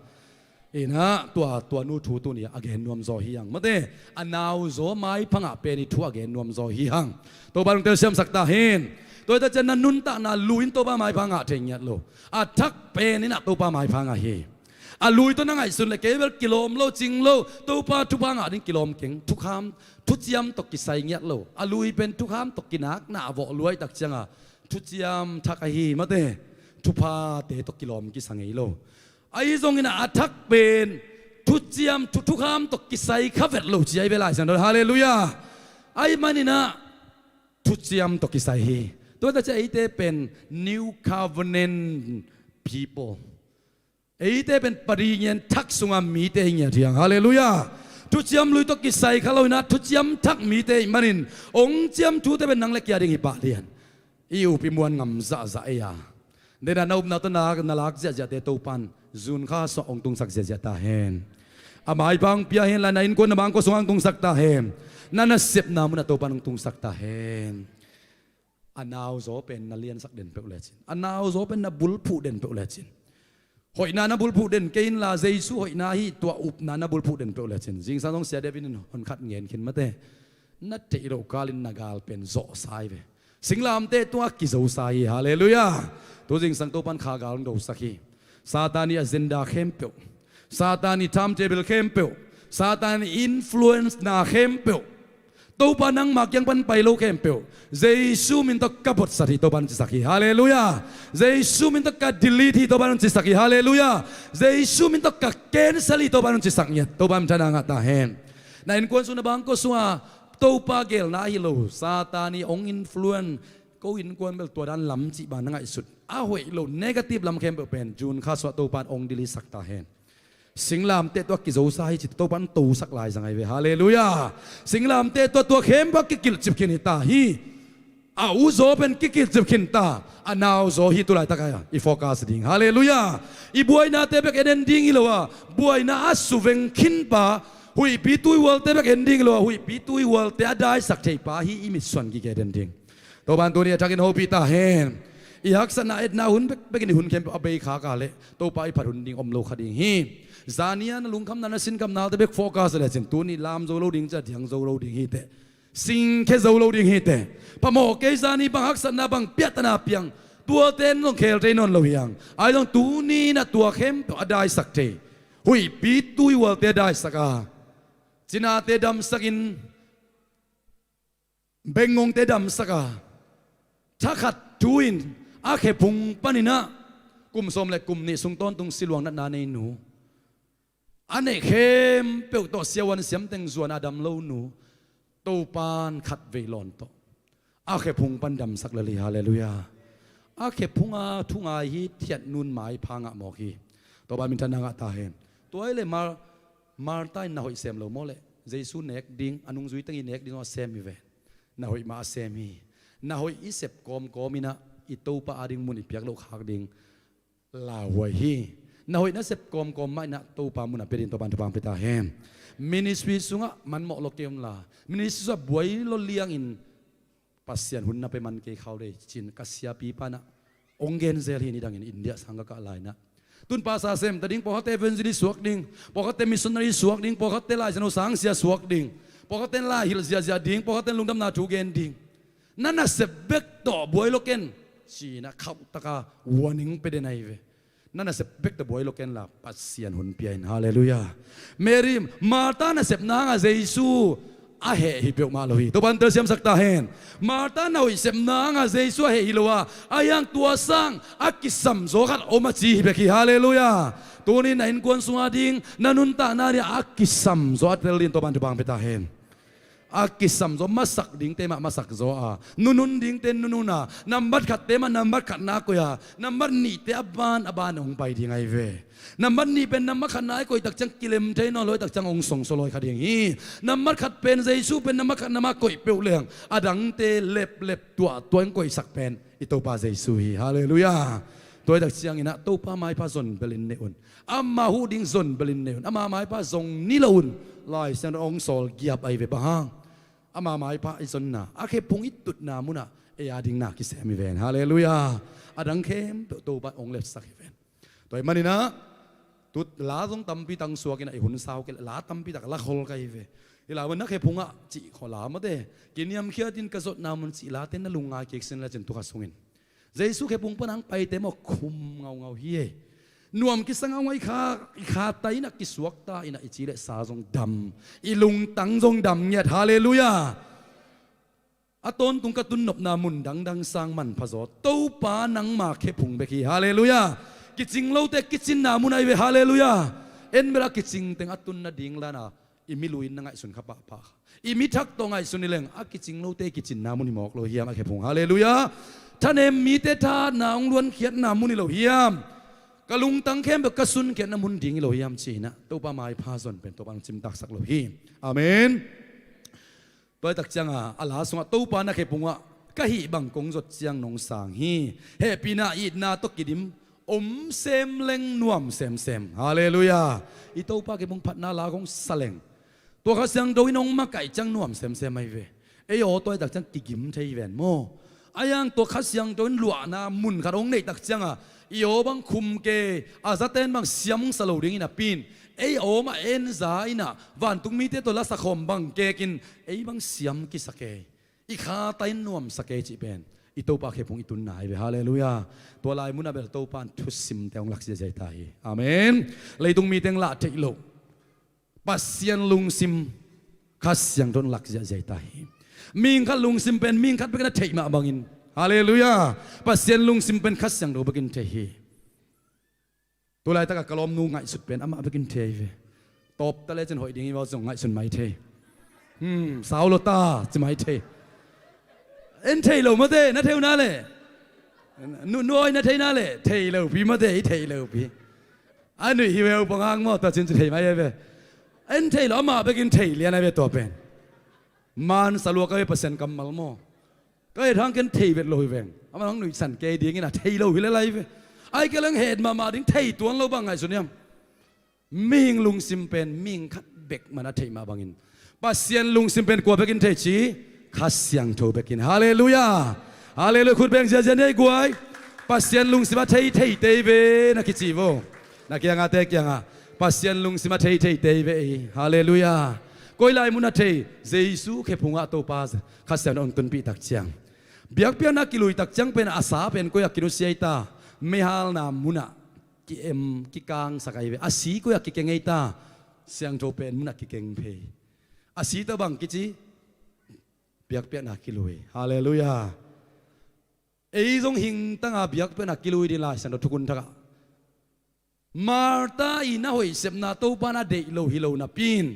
Inah tua, tua nu thu tuni a gen nuam zaw hi hang mate. A nau zaw maipha ngah pen i thu a gen nuam zaw hi hang. Topa in hong telsiamsak ta hen. Tua hi tak ciang na nuntakna lui in Topa maipha ngah thei ngiat lo. A thak pen inah Topa maipha ngah hi. A lui tawh na ngaihsun le kei bel kilawm lo, cing lo, Topa thupha ngah ding kilawm keng. Thukham, thuciam tawh kisai ngiat lo. A lui pen thukham tawh kinakna a vawh lua ahih tak cianga thuciam thak ahi mate. Thuphate tawh kilawm kisa ngei lo. Ahi zongin a thak pen thuciam, thu, thukham tawh kisai kha vet lo ci ahi ve Lai Siangtho. Halleluiah. Ahi maninah thuciam tawh kisai hi. Tua hi tak ciang eite pen New Covenant people. Eite pen Pathien thak sunga mite hi ngiat hi hang. Halleluiah. Thuciam lui tawh kisai kha lo inah thuciam thak mite ahih manin hong ciam thute pen nang le kei a ding hi pah lian. I up i muan ngam zahzah ei a. Dena na upna tawh na, na lak ziahziahte Topa in June kha suah hong tungsak ziahziah ta hen. A maipha hong pia hen la, na innkuan na bangkua sungah hong tungsak ta hen. Na nasepna munah Topa in hong tungsak ta hen. A nau zaw pen na liansak den peuh lecin, a nau zaw pen na bulphuh den peuh lecin, hoihna na bulphuh den kei inla Jesu hoihna hi, tua upna na bulphuh den peuh lecin. Zingsang zong Sia David in hon khat ngen khin mate. Na theih loh kalin na gal pen zawhsa hi ve. Singlamteh tungah kizosa hi. Halleluiah. Tu zingsang Topa in kha gal hong dosak hi. Satan i agenda khempeuh, Satan i timetable khempeuh, Satan i influence na khempeuh Topa nangma kiang pan pai lo khempeuh Jesu min tawh ka botsat hi Topa in hong cisak hi. Halleluiah. Jesu min tawh ka delete hi Topa in hong cisak hi. Halleluiah. Jesu min tawh ka cancel hi Topa in hong cisak ngiat. Topa in thana ngah ta hen. Na innkuan sung na bangkua sunga Topa geelna ahi lo Satan i hong influence, ko innkuan bel tua dan lam cih bang na ngaihsut, a hoih lo negative lam khempeuh pen June kha suah Topa in hong delete sak ta hen. Singlamteh tungah kizosa hi ci, Topa in tosak lai zang ahi ve. Halleluiah. Singlamteh tungah tua khempeuh a kikilhcip khin hi ta hi. A u zaw pen kikilhcip khin ta. A nau zaw hi tu laitak a i focus ding. Halleluiah. I buainate bek en en ding hi lo a, buaina a suveng khin pa, huihpi tuihualte bek en ding hi lo a, huihpi tuihualte a daisak thei pa hi i mitsuan gige den ding. Topa in tuni a thakin hopih ta hen. I haksatna etna hun bekbekin i hun khempeuh a bei khak a leh Topa i phat hun ding om lo kha ding hi. Zani a na lungkhamna na sinkhamnate bek focus a lecin tuni lam zo lo ding ci a diang zo lo ding hi teh. Singkhia zo lo ding hi teh. Phamawh kei zani bang haksatna bang piahtana piang tuate in zong khel thei nawn lo hi hang. Ahi zong tuni in a tua khempeuh a daisak thei. Huihpi tuihualte a daisak a, cinate damsakin bengngongte damsak a, thakhat thu in a khephung panin ah kum sawm le kum nih sung tawntung siluang natna nei nu, a neih khempeuh tawh siavuan siamteng zuan a dam lo nu, Topa in khatvei lawn tawh a khephung pan damsak lel hi. Halleluiah. A khephung a thu ngai hi, thiat nu in maipha ngah mawk hi. Topa minthanna ngah ta hen. Tua hi leh Mar-, Martha in na hoih sem lo maw leh Jesu nek ding, a nungzui teng i nek ding a sem hi ve. Na hoih mah a sem hi. Na hoih i sep kawmkawm in ah i Topa ading mun i piak loh khak ding lauhuai hi. Na hoih na sep kawmkawm mah in ah Topa mun a pia ding Topa in thupha hong pia ta hen. Ministry sungah manmawh lo kei un la, ministry sungah buai lo liangin Pasian hun na pia man kei khau dei ci-in ka siapipa in ah hong gen zel hi. Nidangin India sang ka kah lai in ah, tun pastor sem ta ding, pawlkhatte evangelist suak ding, pawlkhatte missionary suak ding, pawlkhatte laisiangtho sangsia suak ding, pawlkhatte in lai hilh ziahziah ding, pawlkhatte in lungdamna thu gen ding. Na nasep bek tawh buai lo ken ci-in ah khauhtaka warning pia den ahi ve. Na nasep bek tawh buai lo ken la Pasian hun pia in. Halleluiah. Mary, Martha nasepna hangah Jesu a heh hi peuhmah lo hi. Topa in telsiamsak ta hen. Martha na hoih sepna hangah Jesu a heh hi lo a, ahi hang tua sang a kisamzaw khat om a ci hi bek hi. Halleluiah. Tuni na innkuan sungah ding, na nuntakna ding a kisamzaw a tel ding Topa in thupha hong pia ta hen. A kisamzaw, masak dingte mah masak zaw a, nunun dingte nunun a, nambat khatte mah nambat khatna koih a, nambat nihte a ban a ban hong pai ding ahi ve. Nambat nih pen nambat khatna i koih tak ciang kilem thei nawn lo, i tak ciang hong songsaw lawi kha ding hi. Nambat khat pen Jesu pen nambat khat namah koih peuh leng a dangte leplep tuahtuah in koihsak pen i Topa Jesu hi. Halleluiah. Tua hi tak ciangin ah Topa maipha zon belin ne un. Ama huh ding zon belin ne un. Ama maipha zong ni lo un. Lai Siangtho hong sawl giap ahi ve. Bang hang? Ama maipha i zonna, a khephung i tutna munah ei a ding na kisem hi ven. Halleluiah. A dang khempeuh Topa hong lepsak hi ven. Tua ahih manin ah tu la zong tampi tak suak in ah i hun sau kei leh la tampi tak la khol ka hi ve. Hi la, na khephungah cih khol la mawte, kiniamkhiat in ka zotna mun cih late na lungngai kik sin lecin tu kha sungin Jesu khephung pan hong paite maw khum ngaungau hi e. Nuam kisa ngaungau, i kha, i kha ta in ah kisuak ta in ah i ci le sa zong dam, i lungtang zong dam ngiat. Halleluiah. A tawntung ka tun nopna mun dangdang sang manpha zaw Topa nangma khephung bek hi. Halleluiah. Kicing lote kicinna mun ahi ve. Halleluiah. En bel a kicing teng a tun nading lana i mi lui in na ngaihsun kha pahpah kha, i mi thak tawh ngaihsun hi leng a kicing lote kicinna mun hi mawk lo hiam a khephung? Halleluiah. Thanem mite thahatna hong luankhiatna mun hi lo hiam? Ka lungtang khempeuh ka sunkhiatna mun ding hi lo hiam ci-in ah Topa maipha zon pen Topa hong cimtaksak lo hi. Amen. Tua hi tak cianga a la sungah Topa na khephungah ka hih bang kong zot ciang nong sang hi. Hehpihna itna tawh kidim om semleng nuam semsem. Halleluiah. I Topa khephung phatna la kong sa leng tua Kha Siangtho in hong makaih ciang nuam semsem ahi ve. Ei aw tua hi tak ciang kigim thei ven maw? Ahi hang tua Kha Siangtho in luahna mun khat hong neih tak cianga i aw bang khum kei, a zaten bang siam sa lo dingin a pi in ei aw mah en za in ah vantung mite tawh la sakhawm bang kekin ei bang siam kisa kei, i kha ta in nuamsa kei cih pen i Topa khephung i tunna ahi ve. Halleluiah. Tua lai munah bel Topa in thusimte hong lak ziahziah ta hi. Amen. Leitung mite hong lah theih loh Pasian lungsim Kha Siangtho in lak ziahziah ta hi. Mihing khat lungsim pen mihing khat bekin a theih mah bangin, halleluiah, Pasian lungsim pen Kha Siangtho bekin thei hi. Tulaitak a ka lawmnu ngaihsut pen amah bekin thei ve. Tawp ta lecin hoih ding hi, vau zong ngaihsun mai thei. Hmm, sau lo ta ci mai thei. En thei lo mate, na thei uh na le. Nu, nu awi na thei na le, thei lo pi mate, i thei lo pi. A nuih hi veu pang hang maw, tua cin ci thei mai ve. En thei lo, amah bekin thei lian a ve tua pen. Man sa lua ka ve Pasian kammal maw. Ka het hang ken thei vet lo hi veng. Amah hong nuihsan kei dingin a thei lo hi le lai ve. Ai ke leng het mahmah ding, thei tuan lo bang ngaihsun hiam? Mihing lungsim pen mihing khat bek man a theih mah bangin Pasian lungsim pen kua bekin thei ci? Kha Siangtho bekin. Halleluiah. Halleluiah. Khut beng ziahziah ni ei guai. Pasian lungsim a thei thei tei ve na kici vo. Na kiangah te kiangah Pasian lungsim a thei thei tei ve ei. Halleluiah. Koi lai mun a thei? Jesu khe phungah Topa Kha Siangtho hong tunpih tak ciang, biakpiakna kilui tak ciang pen a sa pen koi a kinusia ei ta? Meihalna munah ki-em kikangsak ahi ve. A si koi a kikeng ei ta? Siangtho pen munah kikeng phei. A si ta bang kici? Biakpiakna kilui. Halleluiah. Ei zong hingtanga biakpiakna kilui ding Lai Siangtho thukhun thakah Martha in a hoih sepna Topa in a deih lo hi lo napi in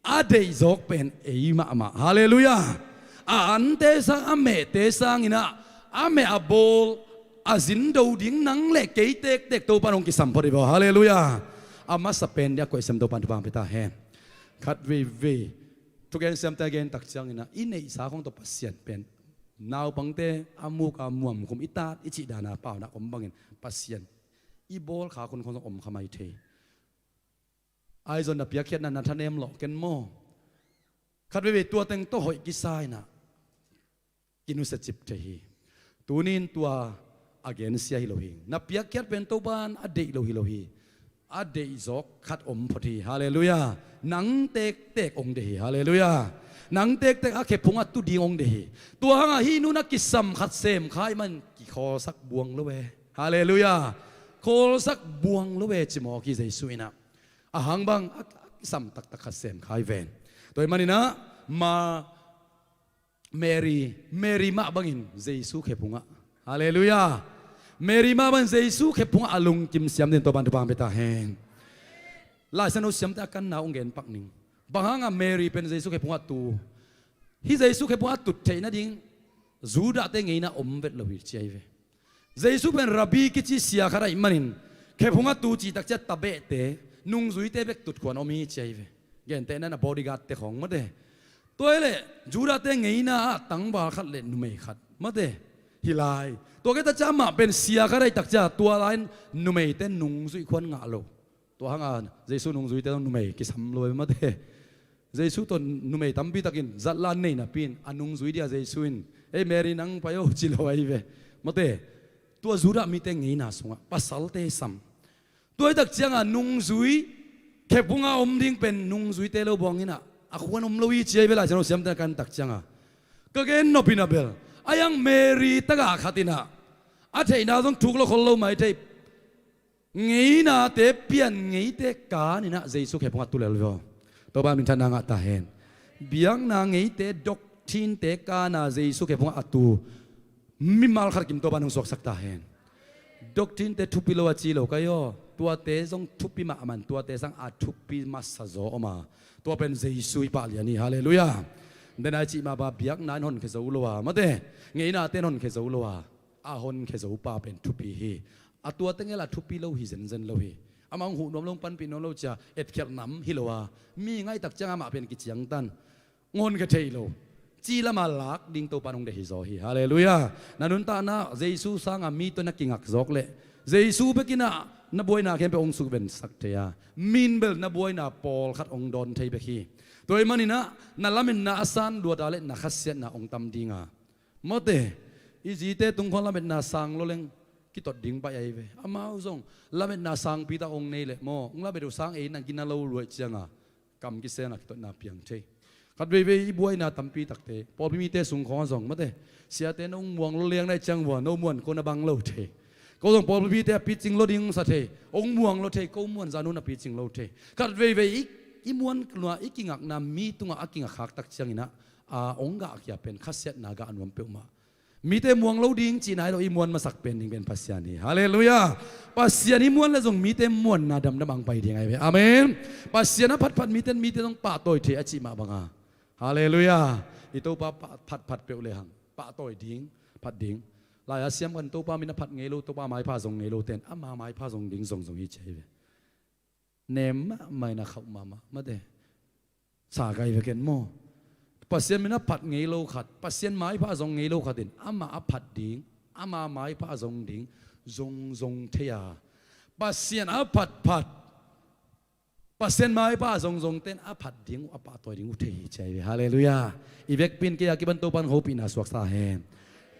a deih zawk pen ei mahmah. Halleluiah. A ante sang a mehte sanginah a meh a bawl a zin do ding nang le kei tektek Topa in hong kisam phot hi baw. Halleluiah. A masa pen dia koih sem Topa in thupha pia ta hen. Khat veivei thugen siamte a gen tak cianginah i neihsa khong tawh Pasian pen naupangte a muk a muamkhum i tat i cih dana pauna om bangin Pasian i bawl kha khun khong zong om kha mai thei. Ahi zong na piakkhiatna na thanem lawh ken maw? Khat veivei tua teng tawh hoih kisa inah kinusia cip thei hi. Tunin tua a gensia hi lo hi. Na piakkhiat pen Topa in a deih lo hi lo hi. A deih zawk khat om phot hi. Halleluiah. Nang tektek hong deih hi. Halleluiah. Nang tektek a khe phungah tu ding hong deih hi. Tua hangah hih nu in a kisam khat sem kha ahih man kikhawlsak buang lo e. Halleluiah. Khawlsak buang lo e ci mawk hi Jesu inah. A hang bang a, a kisam taktak khat sem kha hi ven. Tua ahih maninah ma Mary, Mary mah bangin Jesu khe phungah. Halleluiah. Mary mah bangin Jesu khe phungah a lungkim siam dingin Topa in thupha pia ta hen. Lai Siangtho siamte a kanna hong gen pak ning. Bang hangah Mary pen Jesu khe phungah tu? Hih Jesu khe phungah tut theih nading Judahte ngeina om vet lo hi ci ahi ve. Jesu pen Rabbi kici sia khat ahih manin khe phungah tu cih tak ciah tabehte, nungzuite bek tutkhuan om hi ci ahi ve. Gentehna in a bodyguardte khawng mate. Tua hi leh Judahte ngeina ah tangval khat le numei khat mate. Hi lai. Tua khit tak ciah amah pen sia khat ahih tak ciah tua lai-in numeite nungzuih khuan ngah lo. Tua hangah Jesu nungzuite zong numei kisam lo e mate. Jesu tawh numei tampi takin zatla nei napi in a nungzui dia Jesu in, "Ei Mary nang pai o," ci lo ahi ve. Mate. Tua Judah mite ngeina sungah pasalte sam. Tua hi tak ciangah nungzui khe phungah om ding pen nungzuite lo buang inah a khuan om lo hi ci ahi ve Lai Siangtho siamte a kan tak ciangah. Ka gen nop inah bel a iang Mary tagah khat inah a theihna zong thuk lo khol lo mai thei. Ngeinate pian ngeite kan inah Jesu khe phungah tu lel vio. Topa minthanna ngah ta hen. Biakna ngeite doctrine-te kana Jesu khe phungah a tu mimal khat kim Topa in hong suaksak ta hen. Doctrine-te thupi lo a ci lo kai aw. Tuate zong thupi mahmah in tuate sang a thupi masa zaw om a. Tua pen Jesu i pahlian hi. Halleluiah. Dena i cih mah bang biakna in honkhia zo lo a mate. Ngeinate in honkhia zo lo a. A honkhia zo pa pen thupi hi. A tua teng el a thupi lo hi zenzen lo hi. Amah hong huh nuam lo, hong panpih nuam lo cia etkhelh nam hi lo a, mi ngaihtak ciang amah pen kiciangtan, hong honkhia thei lo, ci lama lak ding Topa in hong deih hi zaw hi. Halleluiah. Na nuntakna Jesu sanga mi tawh na kingak zawk leh Jesu bekinah na buaina khempeuh hong sukvensak thei a, min bel na buaina pawlkhat hong dawn thei bek hi. Tua ahih maninah na lametna a san luat a leh na khasiatna hong tam ding a, mawte, i zite tung khawng lametna sang lo leng kitot ding baih ahi ve. Amau zong lametna sangpi tak hong nei leh maw, hong lamet uh sang ei na gina lo luaih cianga kam kisena kitotna piang thei. Khat veivei i buaina tampi takte pawlpi mite sung khawng a zong mawte, siate nong muang lo liang na ih ciang vua no muan ko na bang lo thei. Ko zong pawlpi mite a picing lo ding sa thei, hong muang lo thei, ko muan zanu na picing lo thei. Khat veivei i, i muan lua i kingakna mi tungah a kingak khak tak cianginah a hong gahkhia pen khasiatna gah nuam peuhmah. Mite muang lo ding cihna hi lo, i muan masak pen ding pen Pasian hi. Halleluiah. Pasian i muan le zong mite muanna damdam ang pai ding ahi ve. Amen. Pasian a phatphat mite, mite zong pahtawi thei a cih mah banga. Halleluiah. I Topa pah-, phatphat peuh le hang pahtawi ding, phat ding. Lai a siam kan Topa min a phat ngei lo, Topa maipha zong ngei lo ten ama maipha zong ding zongzong hi ci ahi ve. Nem mahmah in a khauh mahmah mate. Sa kai veken maw? Pasian min a phat ngei lo khat, Pasian maipha a zong ngei lo khat in amah a phat ding, ama maipha a zong ding zongzong thei a, Pasian a phatphat, Pasian maipha a zongzong ten a phat ding uh, a pahtawi ding uh thei hi ci ahi ve. Halleluiah. I vekpi in kei a kipan Topa in hopihna suaksa hen.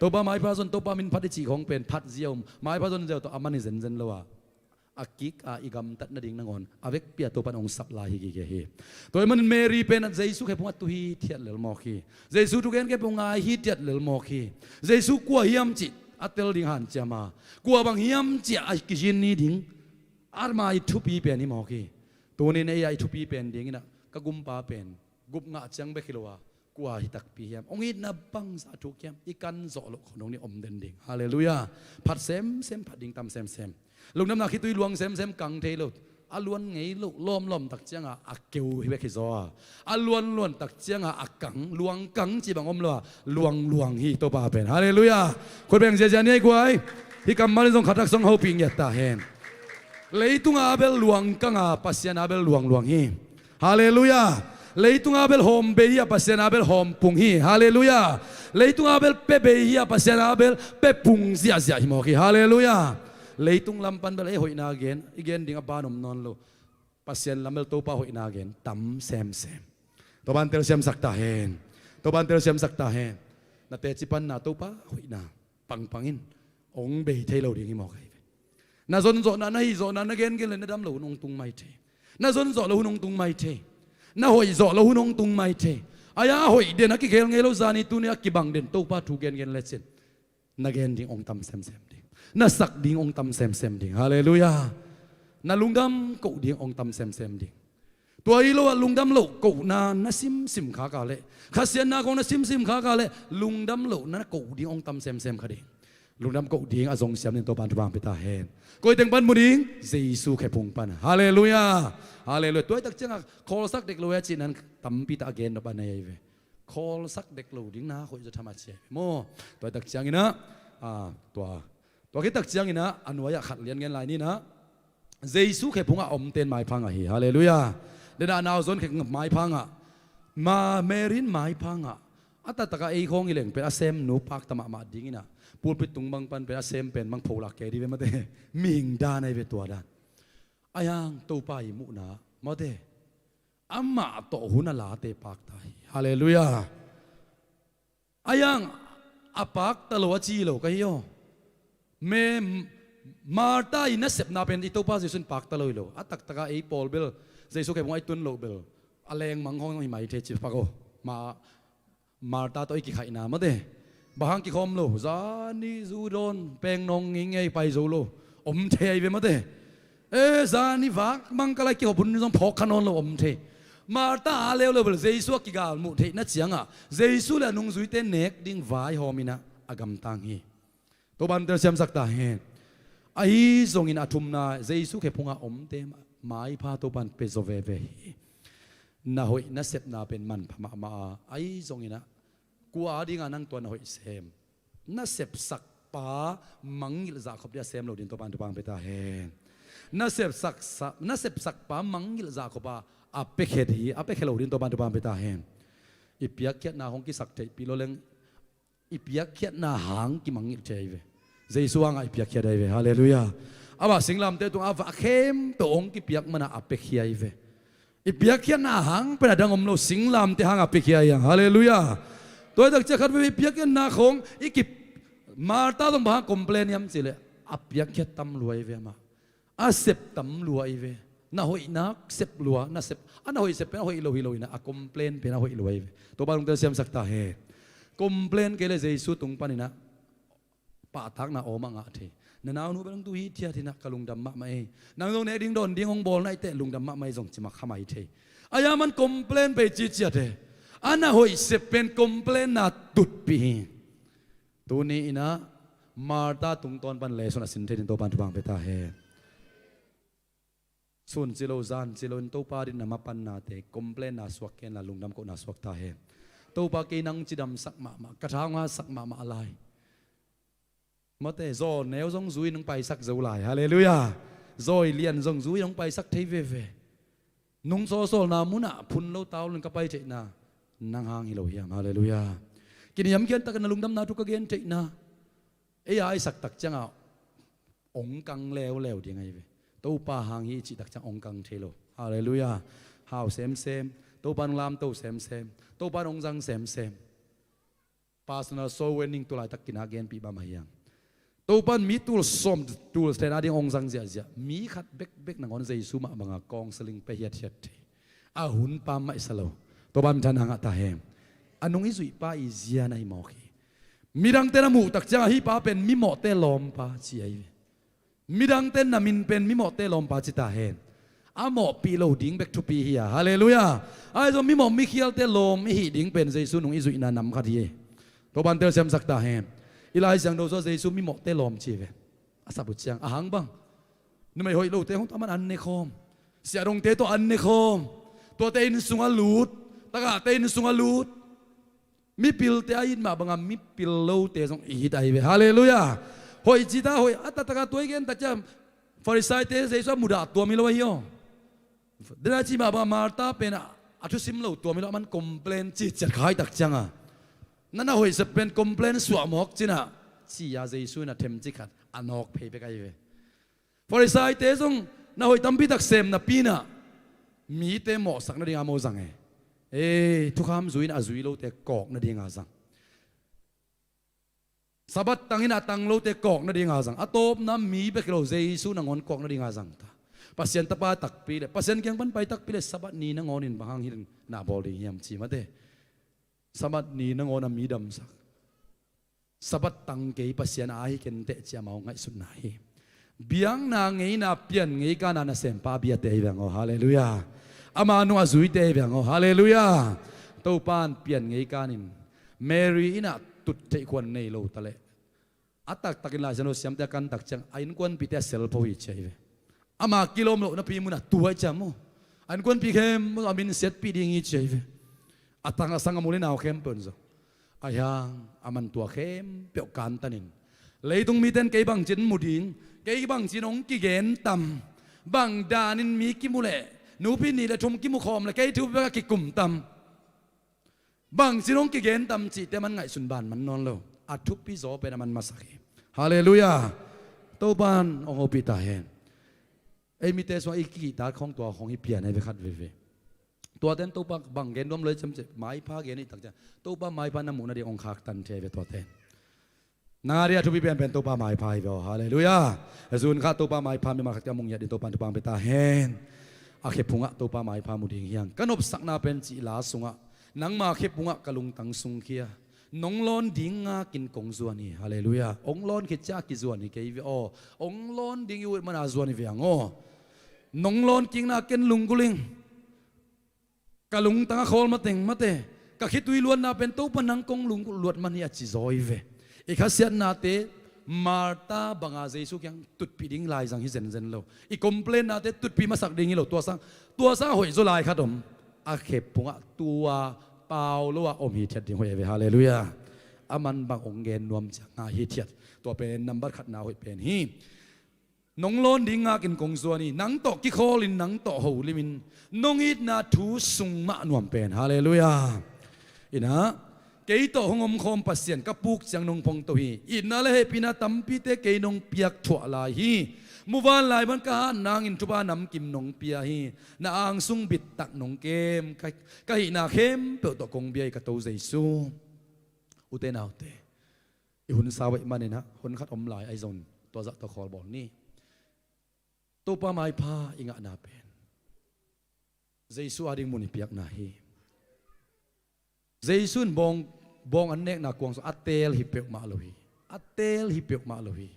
Topa maipha zon, Topa min phat i cih khawng pen phat zia om. Maipha zon zia tawh a man hi zenzen lo a, a kik a i gamtat nading nangawn a vekpi a Topa in hong sap lai hi gige hi. Tua ahih manin Mary pen a Jesu khephung a tu hithiat lel mawk hi. Jesu thugen khephung ngai hithiat lel mawk hi. Jesu kua hiam cih a tel ding hanciam a, kua bang hiam cih a kizin ni ding, ama i thupi pen hi mawk hi. Tuni-in ei a i thupi pen dingin ah ka gumpa pen gup ngah ciang bek hi lo a, kua hi takpi hiam, hong itna bangzah a thuk hiam, i kan zawh loh khon hong ni om den ding. Halleluiah. Phat semsem, phat ding tam semsem. Lungdamna khitui luang semsem, kang thei lo. A luan ngei lo, lawmlawm tak ciangah a keu hi bek hi zaw a, a luanluan tak ciangah a kang, luang kang cih bang om lo a, luangluang hi Topa pen. Halleluiah. Khut beng ziazia ni ei guai. Hih kammal in zong khat tak zong hopih ngiat ta hen. Leitung a bel luang kang a, Pasian a bel luangluang hi. Halleluiah. Leitung a bel hawm bei hi a, Pasian a bel hawm pung hi. Halleluiah. Leitung a bel pe bei hi a, Pasian a bel pe pung ziahziah hi mawk hi. Halleluiah. Leitung lam pan bel ei hoihna gen, i gen ding a ban om nawn lo. Pasian lam bel Topa hoihna gen tam semsem. Topa in telsiamsak ta hen. Topa in telsiamsak ta hen. Na teci panna Topa hoihna pangpang in hong bei thei lo ding hi mawk ahi ve. Na zonzawhna, na hihzawhna, na gengen le na dam lo hun hong tung mai thei. Na zonzawh lo hun hong tung mai thei. Na hoihzawh lo hun hong tung mai thei. Ai a hoih den a kikhel ngei lo zani tuni a kibang den Topa thu gengen lecin na gen ding hong tam semsem ding. Na sak ding hong tam semsem ding. Halleluiah. Na lungdam koh ding hong tam semsem ding. Tua hi lo ah lungdam loh kohna na simsim khak a leh, khasiatna khawng na simsim khak a leh, lungdam lohna na koh ding hong tam semsem kha ding. Lungdam koh ding a zong siam ding Topa in thupha hong pia ta hen. Koi teng pan mu ding? Jesu khephung pan. Halleluiah. Halleluiah. Tua hi tak ciangah khawlsak dek lo hi a cihna in tampi tak a gen nop a nei ahi ve. Khawlsak dek lo ding na hoih zaw tham a ci ahi ve maw. Tua hi tak ciangin ah, ah, tua Tua khit tak ciangin ah a nuai-ah khat lian gen lai ni in ah, Jesu khephung a omte in maipha ngah hi. Halleluiah. Dena a nauzon khe maipha ngah. Ma Mary in maipha ngah. A taktak a ei khawng hi leng pen a semnu pakta mahmah dingin ah, pulpit tung bang pan pen a sem pen bang pholak kei dih ve mate. Mihing dan ahi ve tua dan. Ahi hang Topa i muhna mate, amah tawh hun a late pakta hi. Halleluiah. Ahi hang a pakta lo a ci lo ka hi aw. Me, Martha i nasepna pen i Topa Jesu in pakta lo hi lo. A taktak a ei pawl bel Jesu khephung a i tun loh bel a lengmang hong hi mai thei ci pak aw. Ma, Martha tawh i kikhaihna mate. Bang hang kikhawm lo, zani zu dawn peng nawng ngingei pai zo lo om thei ahi ve mate. E, zani vak mang ka lai kihawp hun zong phawk kha nawn lo om thei. Martha a leuleu bel Jesu a kigalmuh theihna ciangah Jesu le a nungzuite nek ding vaihawm in ah a gamtang hi. Topa in telsiamsak ta hen. Ahi zongin a thumna Jesu khephung a omte maipha Topa in pia zaw veve hi. Na hoih na sepna pen manpha mahmah a, ahi zongin ah kua a dinga nang tua na hoih sem? Na sepsak pa mangngilh zahkhop ding a sem lo ding Topa in thupha hong pia ta hen. Na sepsak sa-, na sepsak pa mangngilh zahkhop a, a piakhia ding, a piakhia lo ding Topa in thupha hong pia ta hen. I piakkhiatna hong kisak theihpih lo leng, i piakkhiatna hang kimangngilh thei ahi ve. Jesu hangah i piakkhiat ahi ve. Halleluiah. Amah singlamteh tungah a va khempeuh hong kipiak mana a piakhia ahi ve. I piakkhiatna hang pen a dang om lo, singlamteh hangah piakhia ahi hang. Halleluiah. Tua hi tak ciah khat veve i piakkhiatna khawng i ki, Martha zong bang hang complain hiam cih leh a piakkhiat tam lua ahi ve amah. A sep tam lua ahi ve. Na hoihna sep lua, na sep, a na hoih sep pen a hoih lo hi lo in ah, a complain pen a hoih lua ahi ve. Topa in hong telsiamsak ta hen. Complain kei leh Jesu tung panin ah pahtakna awm a ngah thei. Na naunu bel hong tu hithiat in ah ka lungdam mahmah ei. Nang zong nek ding dawn ding hong bawl na hih teh lungdam mahmah ei zong ci mak kha mai thei. Ahi a man complain pei ciciat e. A na hoih sep pen complain na tutpih hi. Tuni in ah Martha tungtawn pan lesson a sin thei ding Topa in thupha hong pia ta hen. Sun ci lo, zan ci lo in Topa adingin na mapannate complain na suak kei inla lungdam kohna suak ta hen. Topa, kei nang cidamsak mahmah, ka tha hong hatsak mahmah lai. Mate, zaw neu zong zui in hong paisak zo lai. Halleluiah. Zawi lian zong zui in hong paisak thei veve. Nung sawlsawlna munah phun lo tau lo in ka pai theihna nang hang hi lo hiam? Halleluiah. Kiniamkhiat takin na lungdamna thu ka gen theihna, ei a i sak tak ciangah hong kang leuleu ding ahi ve. Topa hang hi i cih tak ciang hong kang thei lo. Halleluiah. Hau semsem. Topa in hong lamto semsem. Topa in hong zang semsem. Personal soul winning tu laitak kinah genpih mahmah hi hang. Topan mi tul sawm tul thena ding hong zang ziahziah, mi khat bekbek nangawn Jesu mah banga counseling pia hiathiat thei. A hun pa maihsa lo. Topan minthanna ngah ta hen. A nung i zuihpa i zia na hi mawk hi. Midangte na muhtak ciang ahi pa pen mimawhte lawmpa ci ahi ve. Midangte na min pen mimawhte lawmpa ci ta hen. A mawhpih lo ding bek thupi hi a. Halleluiah. Ahi zong mimawh mikhialte lawm i hih ding pen Jesu nung i zuihna nam khat hi. Topan telsiamsak ta hen. I Lai Siangtho sua Jesu mimawhte lawm ci ve. A sap uh ciang a hang bang. Numei hoih lote hong tawh a man an ne khawm. Siahdongte tawh an ne khawm. Tuate inn sungah lut. Tagahte inn sungah lut. Mipilte a it mah banga mipil lote zong i it ahi ve. Halleluiah. Hoih ci ta hoih a taktaka tua i gen tak ciang Farisaite Jesu a mudah tuam hi lo ahi aw. Dena ci mah banga Martha pen a thusim lo tuam hi lo, a man complain ciciat kha i tak cianga. Na na hoih sep pen complain suah mawk cinah ci-a Jesu in a themci khat a nawk phei bek ahi ve. Farisaite zong na hoih tampi tak sem napi inah mite mawhsak nadinga maw zang e. Ei, thukham zui in a zui lote kawk nadinga zang. Sabbath tang in a tang lote kawk nadinga zang. A tawpna mi bek hi lo, Jesu nangawn kawk nadinga zang ta. Pasian tapa takpi le Pasian kiang pan pai takpi le Sabbath ni nangawn in bang hang hi na bawl ding hiam ci mate. Sabbath ni nangawn a mi damsak. Sabbath tang kei Pasian a ahi kenteh ci amau ngaihsutna hi. Biakna ngeina pian ngei kana nasempa biate ahi veng aw. Halleluiah. Ama nung a zuite ahi veng aw. Halleluiah. Topan pian ngei kanin Mary innah tut theih khuan nei lo taleh a taktakin Lai Siangtho siamte a kan tak ciang a innkuanpihte a selpho hi ci ahi ve. Ama kilawm loh napi munah tua i ciam uh. A innkuanpih khempeuh a min siatpih ding hi ci ahi ve. A tang a sang a mul i nau khempeuh in zong ahi hang a man tua khempeuh kantanin leitung miten kei bangcin mu ding, kei bangcin hong kigen tam, bang danin mi kimu leh nupi nih le thum kimu khawm le kei thu bek a kikum tam. Bangcin hong kigen tam cihte man ngaihsun ban man nawn lo. A thupi zaw pen a man masak hi. Halleluiah. Topan hong hopih ta hen. Ei mite sungah i kikihtak khong tua khong hi pian ahi ve khat veve. Tuaten Topa bang gen nuam lo i ciamciam maipha gen i tak ciang Topa maipha na muh nading hong khaktan thei ahi ve tuaten. Nang a ding a thupi pianpen Topa maipha hi ve aw. Halleluiah. Zun kha Topa maipha mimal khat ka mung ngiat ding Topa thupha pia ta hen. A khephungah Topa maipha mu ding hiang. Ka nopsakna pen cih la sungah nangma khephungah ka lungtang sungkhia. Nong lawn ding ngakin kong zuan hi. Halleluiah. Ong lawn khit ciah a kizuan hi kei ve aw. Ong lawn ding i ut mana zuan hi ve ang aw. Nong lawn kikna ken lunggulh ing. Ka lungtang a khawl mateng mate, ka khitui luatna pen Topa nang kong lunggulh luat man hi a ci zaw hi ve. I khasiatnate Martha banga Jesu kiang tutpih ding laizang hi zenzen lo. I complain nate tutpih masak ding hi lo. Tua sang, tua sang a hoih zaw lai khat om. A khephungah tua pau lo a om hithiat ding hoih a ve. Halleluiah. A man bang ong gen nuam ciang a hithiat. Tua pen nambat khatna hoih pen hi. Nong lawn ding ngakin kong zuan hi, nang tawh kikhawlin nang tawh holimin nong itna thu sung mah nuam pen. Halleluiah. Inah kei tawh hong omkhawm Pasian ka puk ciang nong phongto hi. Itna le hehpihna tampite kei nong piak thuah lai hi. Muvanlai ban ka hat nangin thupha namkim nong pia hi. Na angsung bittak nong kem ka, ka hihna khempeuh tawh kong bia hi ka To Jesu. Ute naute, i hun sau ahih maninah hun khat om lai ahi zongin tua zah tawh khawl bawl ni. Topa maipha i ngahna pen Jesu ading mun i piakna hi. Jesu in bawng, bawng an nekna kuang sung a teel hi peuhmah lo hi. A teel hi peuhmah lo hi.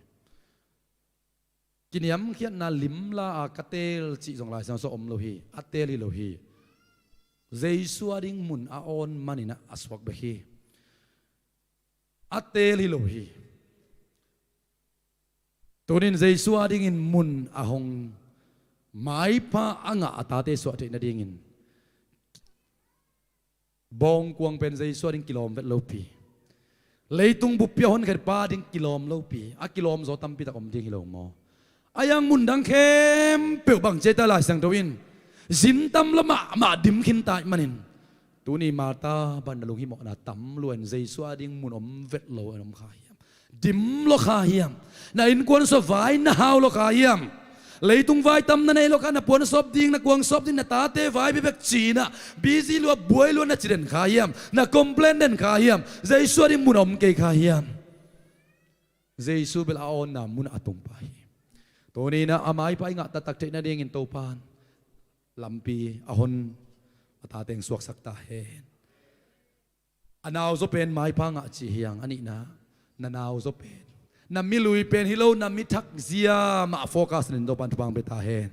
Kiniamkhiatna limla a ka teel cih zong Lai Siangtho sung om lo hi. A teel hi lo hi. Jesu ading mun a awn maninah a suak bek hi. A teel hi lo hi. Tunin Jesu adingin mun a hong maipha a ngah a tate suah theih nadingin bawngkuang pen Jesu ading kilawm vet lopi. Leitung buppi a honkhiatpa ading kilawm lopi. A kilawm zaw tampi tak om ding hi lo maw? A iang mundang khempeuh bang ci a hita Lai Siangtho in zin tam lo mahmah dim khin ta ahih manin tuni Martha bang na lunghimawhna tam lua in Jesu ading mun om vet lo in om kha hiam? Dim lo kha hiam? Na innkuan sua vai na hau lo kha hiam? Leitung vai tam na nei lo kha, na puan sawp ding, na kuang sawp ding, na tate vai bekbek ci-in ah busy lua, buai lua na ci den kha hiam? Na complain den kha hiam? Jesu a ding mun a om kei kha hiam? Jesu bel a awnna mun a tung pa hi. Tuni-in ah a maipha i ngah taktak theih nadingin Topa'n lampi a hon a tate hong suaksak ta hen. A nau zaw pen maipha ngah ci hi hang, a nihna, na nau zaw pen, na milui pen hi lo, na mi thak zia mah focus in Topa'n thupha hong pia ta hen.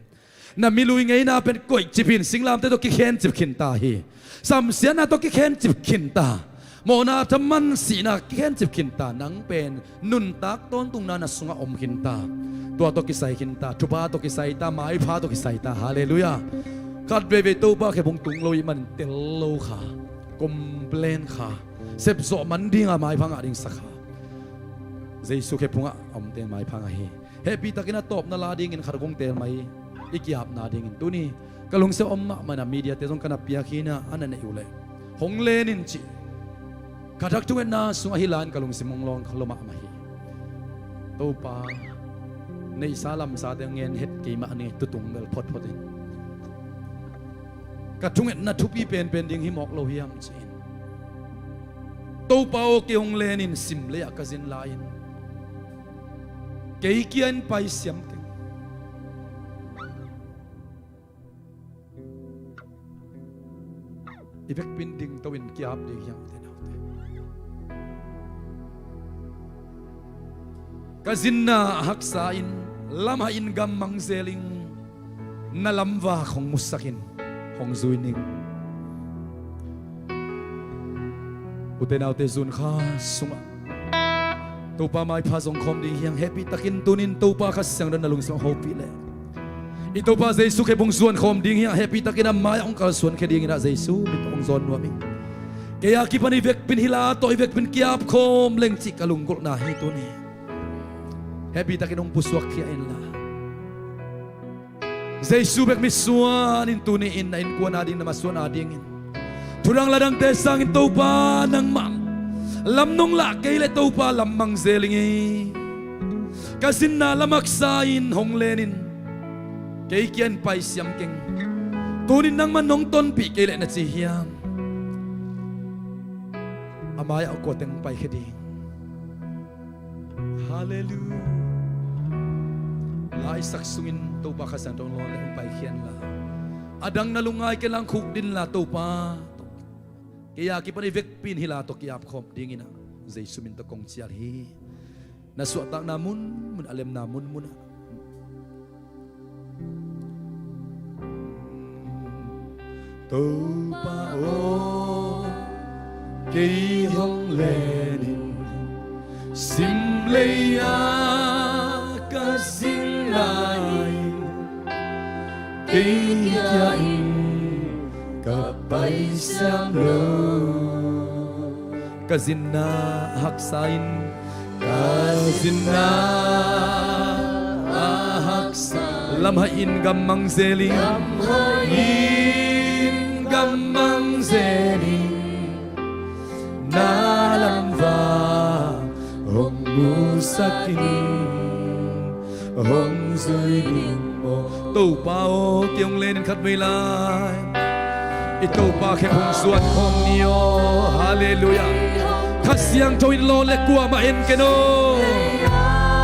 Na milui ngeina pen koihcip hi-in singlamteh tawh kikhencip khin ta hi. Samsiatna tawh kikhencip khin ta. Mawhna thaman sihna kikhencip khin ta. Nang pen nuntak tawntungna na sungah om khin ta. Tua tawh kisai khin ta. Thupha tawh kisai ta. Maipha tawh kisai ta. Halleluiah. Khat veivei Topa khep hong tung lo ahih manin tel lo kha, complain kha, sepzawh man ding a maipha ngah ding sa kha. Jesu khep hong a omte maipha ngah hi. Hehpihtakin a tawpna la dingin khat hong teel mai, i ki-apna dingin. Tuni ka lungsim a om mahmah in ah media-te zong ka na piak hi-in ah, a na neih uh leh hong len in cih ka thak thungetna sungah hi lai-in ka lungsim hong lawng kha lo mahmah hi. Topa, neihsa lamsate hong ngen het kei mah ni, tutung bel photphot in. Ka thungetna thupi penpen ding hi mawk lo hiam ci-in. Topa aw, kei hong len in, simlei-ah ka zin lai-in kei kia-in paisiam keng. I vekpi-in dingto-in ki-ap ding hi hang, ute naute. Ka zinna a haksa in, lamhai in gammang zel ing, na lamvak hong musak in, hong zui ning. Ute naute, zun kha sungah Topa maipha zong khawm ding hi hang. Hehpihtakin tuni-in Topa Kha Siangtho in na lungsim hong hopih leh, i Topa Jesu khep hong zuan khawm ding hi hang. Hehpihtakin a mai-ah hong kalsuan khia dingin ah Jesu min tawh hong zawn nuam ing. Kei a kipan i vekpi-in hila tawh, i vekpi-in ki-ap khawm leng cih ka lunggulhna hi tuni. Hehpihtakin hong pusuak khia inla, Jesu bek mitsuan in tuni-in na innkuan ading, na masuan adingin thudang ladangte sangin Topa nangmah lam nong lah kei leh Topa lam mang zel ing ei. Ka zinna lam haksa in hong len in, kei kia-in paisiam keng. Tuni-in nangmah nong tonpih kei leh na ci hiam? A mai-ah kua teng paikhia ding? Halleluiah. La i sak sungin Topa Kha Siangtho hong lawn leh hong paikhia inla, a dang na lungngai kei lang khukdin la Topa tawh, kei a kipan i vekpi-in hila tawh ki-ap khawm dingin ah Jesu min tawh kong cial hi. Na suahtakna munmun, a lemna munmun ah Topa aw, kei hong len in, simlei-ah ka zin lai-in, kei kia-in ka paisiam lo. Ka zinna a haksa in, ka zinna a haksa, lamhai in gammang zel ing, lamhai in gammang zel ing, na lamvak hong musak in, hong zui ding maw. Topa aw, kei hong len in khatvei lai. I Topa khep hong zuan khawm ni aw. Halleluiah. Kha Siangtho in lawn leh kuamah en ken aw.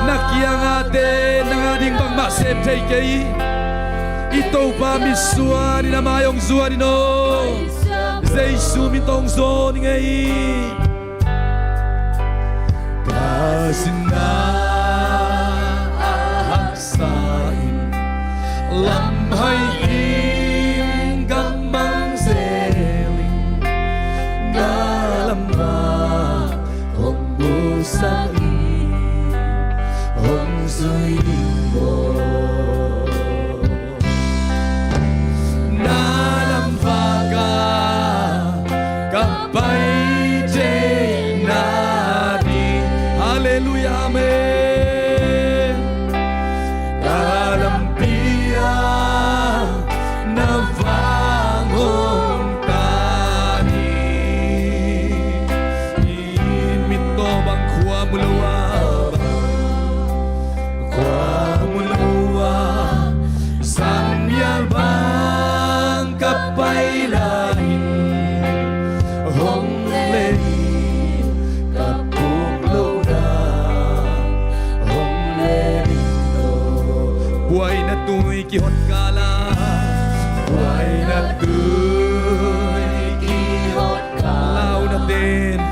Na kiangahte nang ading bangmah sem thei kei. I Topa mitsuan in a mai hong zuan in aw. Jesu min tawh hong zawn ing ei. Ka zinna a haksa in, lamhai in gammang zel ing, na lamvak hong musak in, hong zui ding maw. Na lamvak ah ka pai thei nading. Halleluiah, amen. Ka lampi ah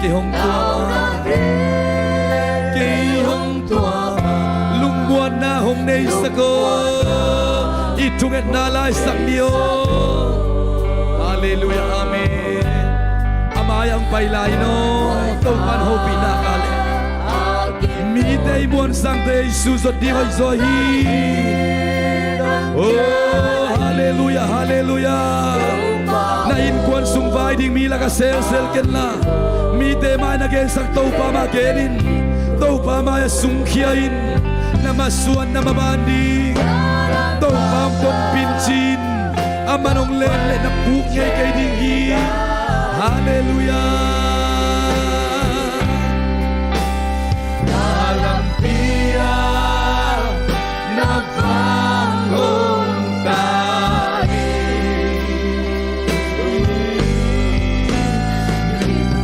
Kei hong tuam a, kei hong tuam a, lungmuanna hong neisak aw, i thungetna laisak ni aw. Halleluiah, amen. A mai-ah hong pai lai in aw, Topa'n hopihna ka leh mite i muansang Jesu zot ding hoih zaw hi. Oh, halleluiah, halleluiah. Na innkuan sung vai ding mi lakah selsel kenla, mite mai na gensak Topa mah gen in. Topa mai-ah sungkhia in. Na masuan na maban ding Topa hong tonpih in. Aman hong len leh na puk ngei kei ding hi. Halleluiah. Na lampi ah na vang hong tai in.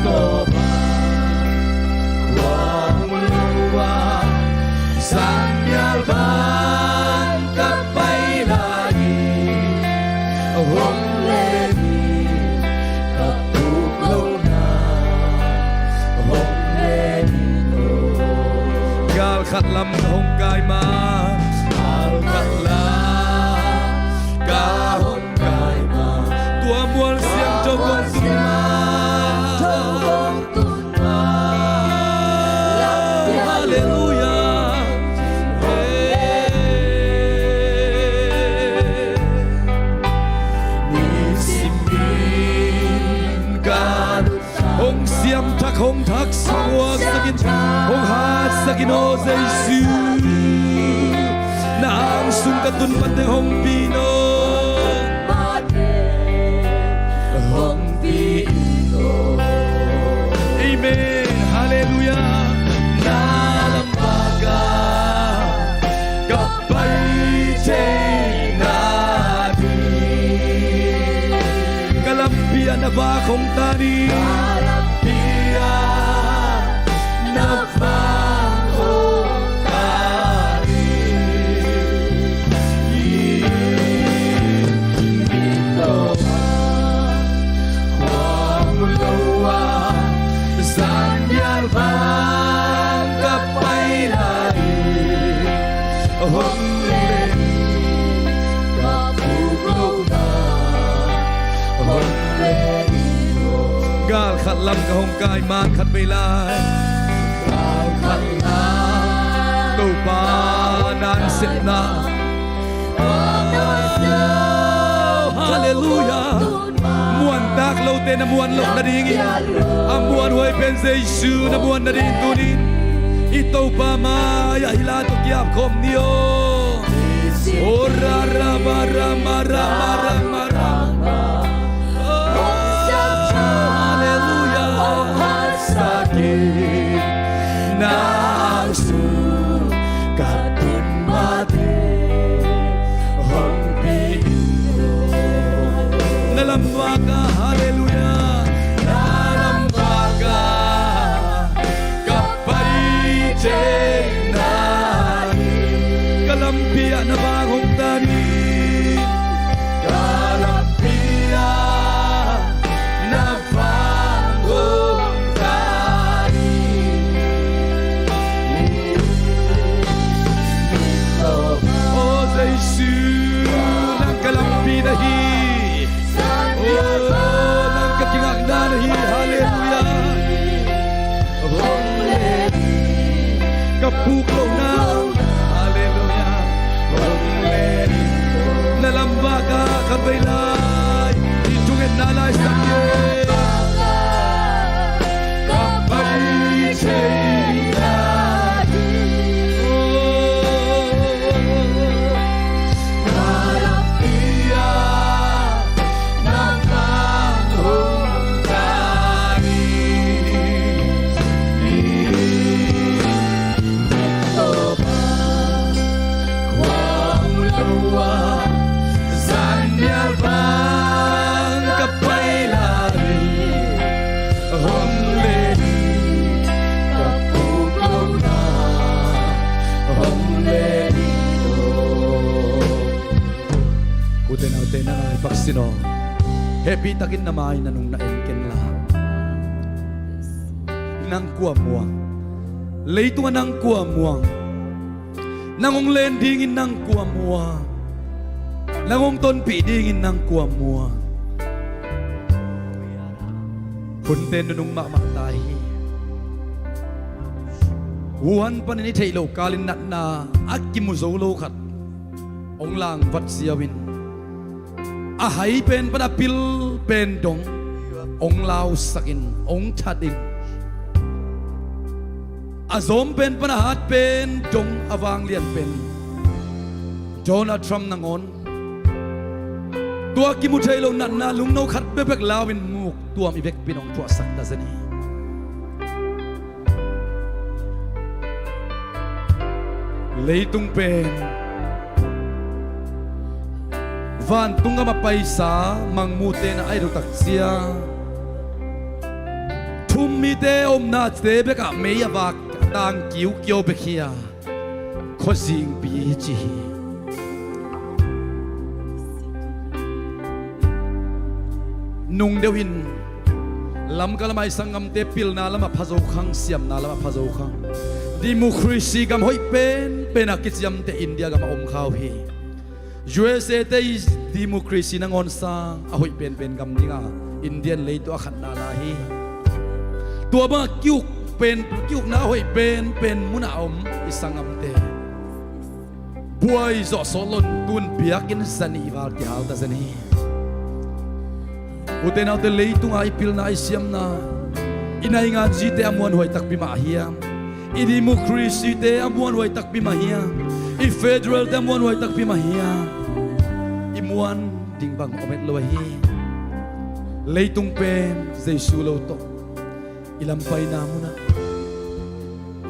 Topa, khuang lo ah, zanmial bang ka pai lai in, hong len in, ka puk lohna hong len in aw. Gal khat lam ka hong kai ma, gal khat lam ka hong kai ma, tua mual siangtho kong tun ma. Halleluiah. Nisim in ka hong siam thak, hong thak suaksak in, hong hatsak in aw Jesu. Na ang sung ka tun mateng hong pi in aw. Hong pi in aw. Amen. Halleluiah. Na lampi ah ka pai thei nading, ka lampi ah na vak hong tan in. Ka lampi ah na vak hong tan in. Khuang lo ah, zanmial bang ka pai lai in, hong len in, ka puk lohna hong len in aw. Gal khat lam ka hong kai man khat vei lai. Gal khat lam. Topa na sepna. Oh, halleluiah. Muan tak lote na muan loh nadingin, a muanhuai pen Jesu na muan nading tunin i Topa mai-ah hih la tawh kiap khawm ni aw. Oh, ra, ra, ma, ra, ma, ra, ma, ra, ma, ra, ma. Oh, halleluiah. Hong hatsak in, na ang sung ka tun mateng hong pi in aw. Na lampi ah, halleluiah. Na lampi ah ka pai thei nading, ka lampi ah na vang hong tan in. Ka lampi ah na vang hong tan in. Oh Jesu, nang ka lampi na hi. Oh, nang ka kingakna na hi. Halleluiah. Hong len in, ka puk lohna. Halleluiah. Hong len in. Na lampi ah khat vei lai, i thungetna laisak in. Ka pai thei nading. Oh, na lampi ah na vang hong tan in. Topa, khuang lo ah, zanmial bang ka pai lai in, hong len in, ka puk lohna hong len in aw. Ute naute, na ngai pak sin aw. Hehpih takin na mai na nung na en ken la. Nang kua muang? Leitungah nang kua muang? Nang hong len dingin nang kua muang? Nang hong tonpih dingin nang kua muang? Hunte nunung mahmah ta hi. Wuhan panin i theih loh kalin natna a kimu zo lo khat hong langvat ziau in, a hai pen pan a pil pen dong hong lausakin hong thatin, a zawm pen pan a hat pen dong a vanglian pen Donald Trump nangawn tua kimu thei lo natna lungno khat bekbek lau in muk tuam i vekpi in hong thuahsak ta zen hi. Leitung pen vantung gam a paisa mangmute na a et uh takciang, thum mite omnate bekah mei a vak tang kiukiau bek hi a, khuazingpi ci hi. Nung deuh in Lamka lamah i sanggamte pilna lamah phazo khang, siamna lamah phazo khang, democracy gam hoih penpen a kiciamte India gamah om kha uh hi. U S A te i democracy nangawn sang a hoih penpen gam dinga India in leitung a khatna la hi. Tua bangah kiuk pen, kiukna a hoih penpen munah a om i sanggamte buai zawh sawt lo in tun biakinn zanih val kihal ta zen hi. Ute naute, leitunga i pilna, i siamna, i nainganzite a muanhuai takpi mah hiam? I democracy-te a muanhuai takpi mah hiam? I federal-te a muanhuai takpi mah hiam? I muan ding bang om het lo ahi. Leitung pen Jesu lo tawh i lampaina munah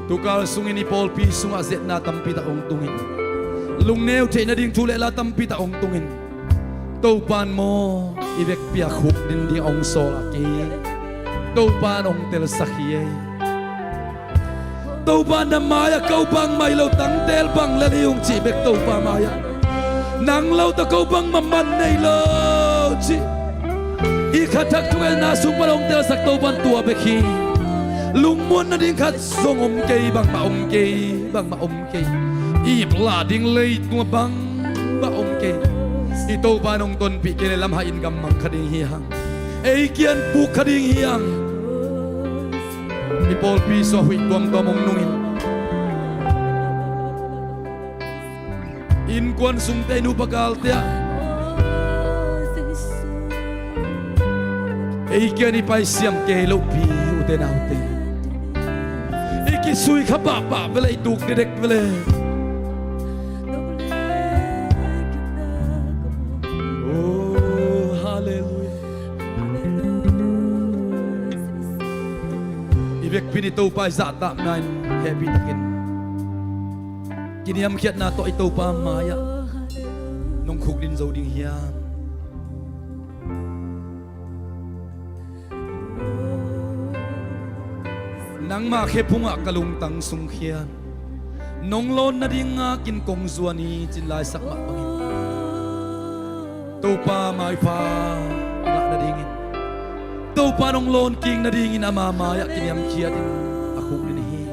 tukal sungin i pawlpi sungah zetna tampi tak hong tungin, lungneu theih nading thu le la tampi tak hong tungin, Topa'n maw i vekpi-ah khukdin ding hong sawl a, kei Topa'n hong telsak hi ei. Topa'n na mai-ah ko bangmah hi lo, tangtel bang lel hi ung cih bek Topa mai-ah, nang lo tawh ko bangmah man nei lo cih i khathak thungetna sung pan hong telsak Topa'n tua bek hi. Lungmuan nading khat zong om kei, bangmah om kei, bangmah om kei. Iplah ding leitungah bangmah om kei. I Topa'n hong tonpih kei leh lamhai in gam mang kha ding hi hang. Ei kiang puk kha ding hi hang. I pawlpi sungah huih tuamtuam hong nungin, innkuan sungte, i nupa galte ah ei kiang i paisiam kei lohpi, ute naute, i kisui kha pahpah vele, i tuk dedek vele. Oh, halleluiah. I vekpi in i Topa i zahtakna in hehpih takin kiniamkhiatna tawh i Topa mai-ah nong khukdin zo ding hiam? Nangma khephungah ka lungtang sungkhian, nong lawn nading ngakin kong zuan hi, ci-in laisak mah bangin Topa maipha ngah nadingin, Topa nong lawn kik nadingin ama mai-ah kiniamkhiatin a khukdin hi.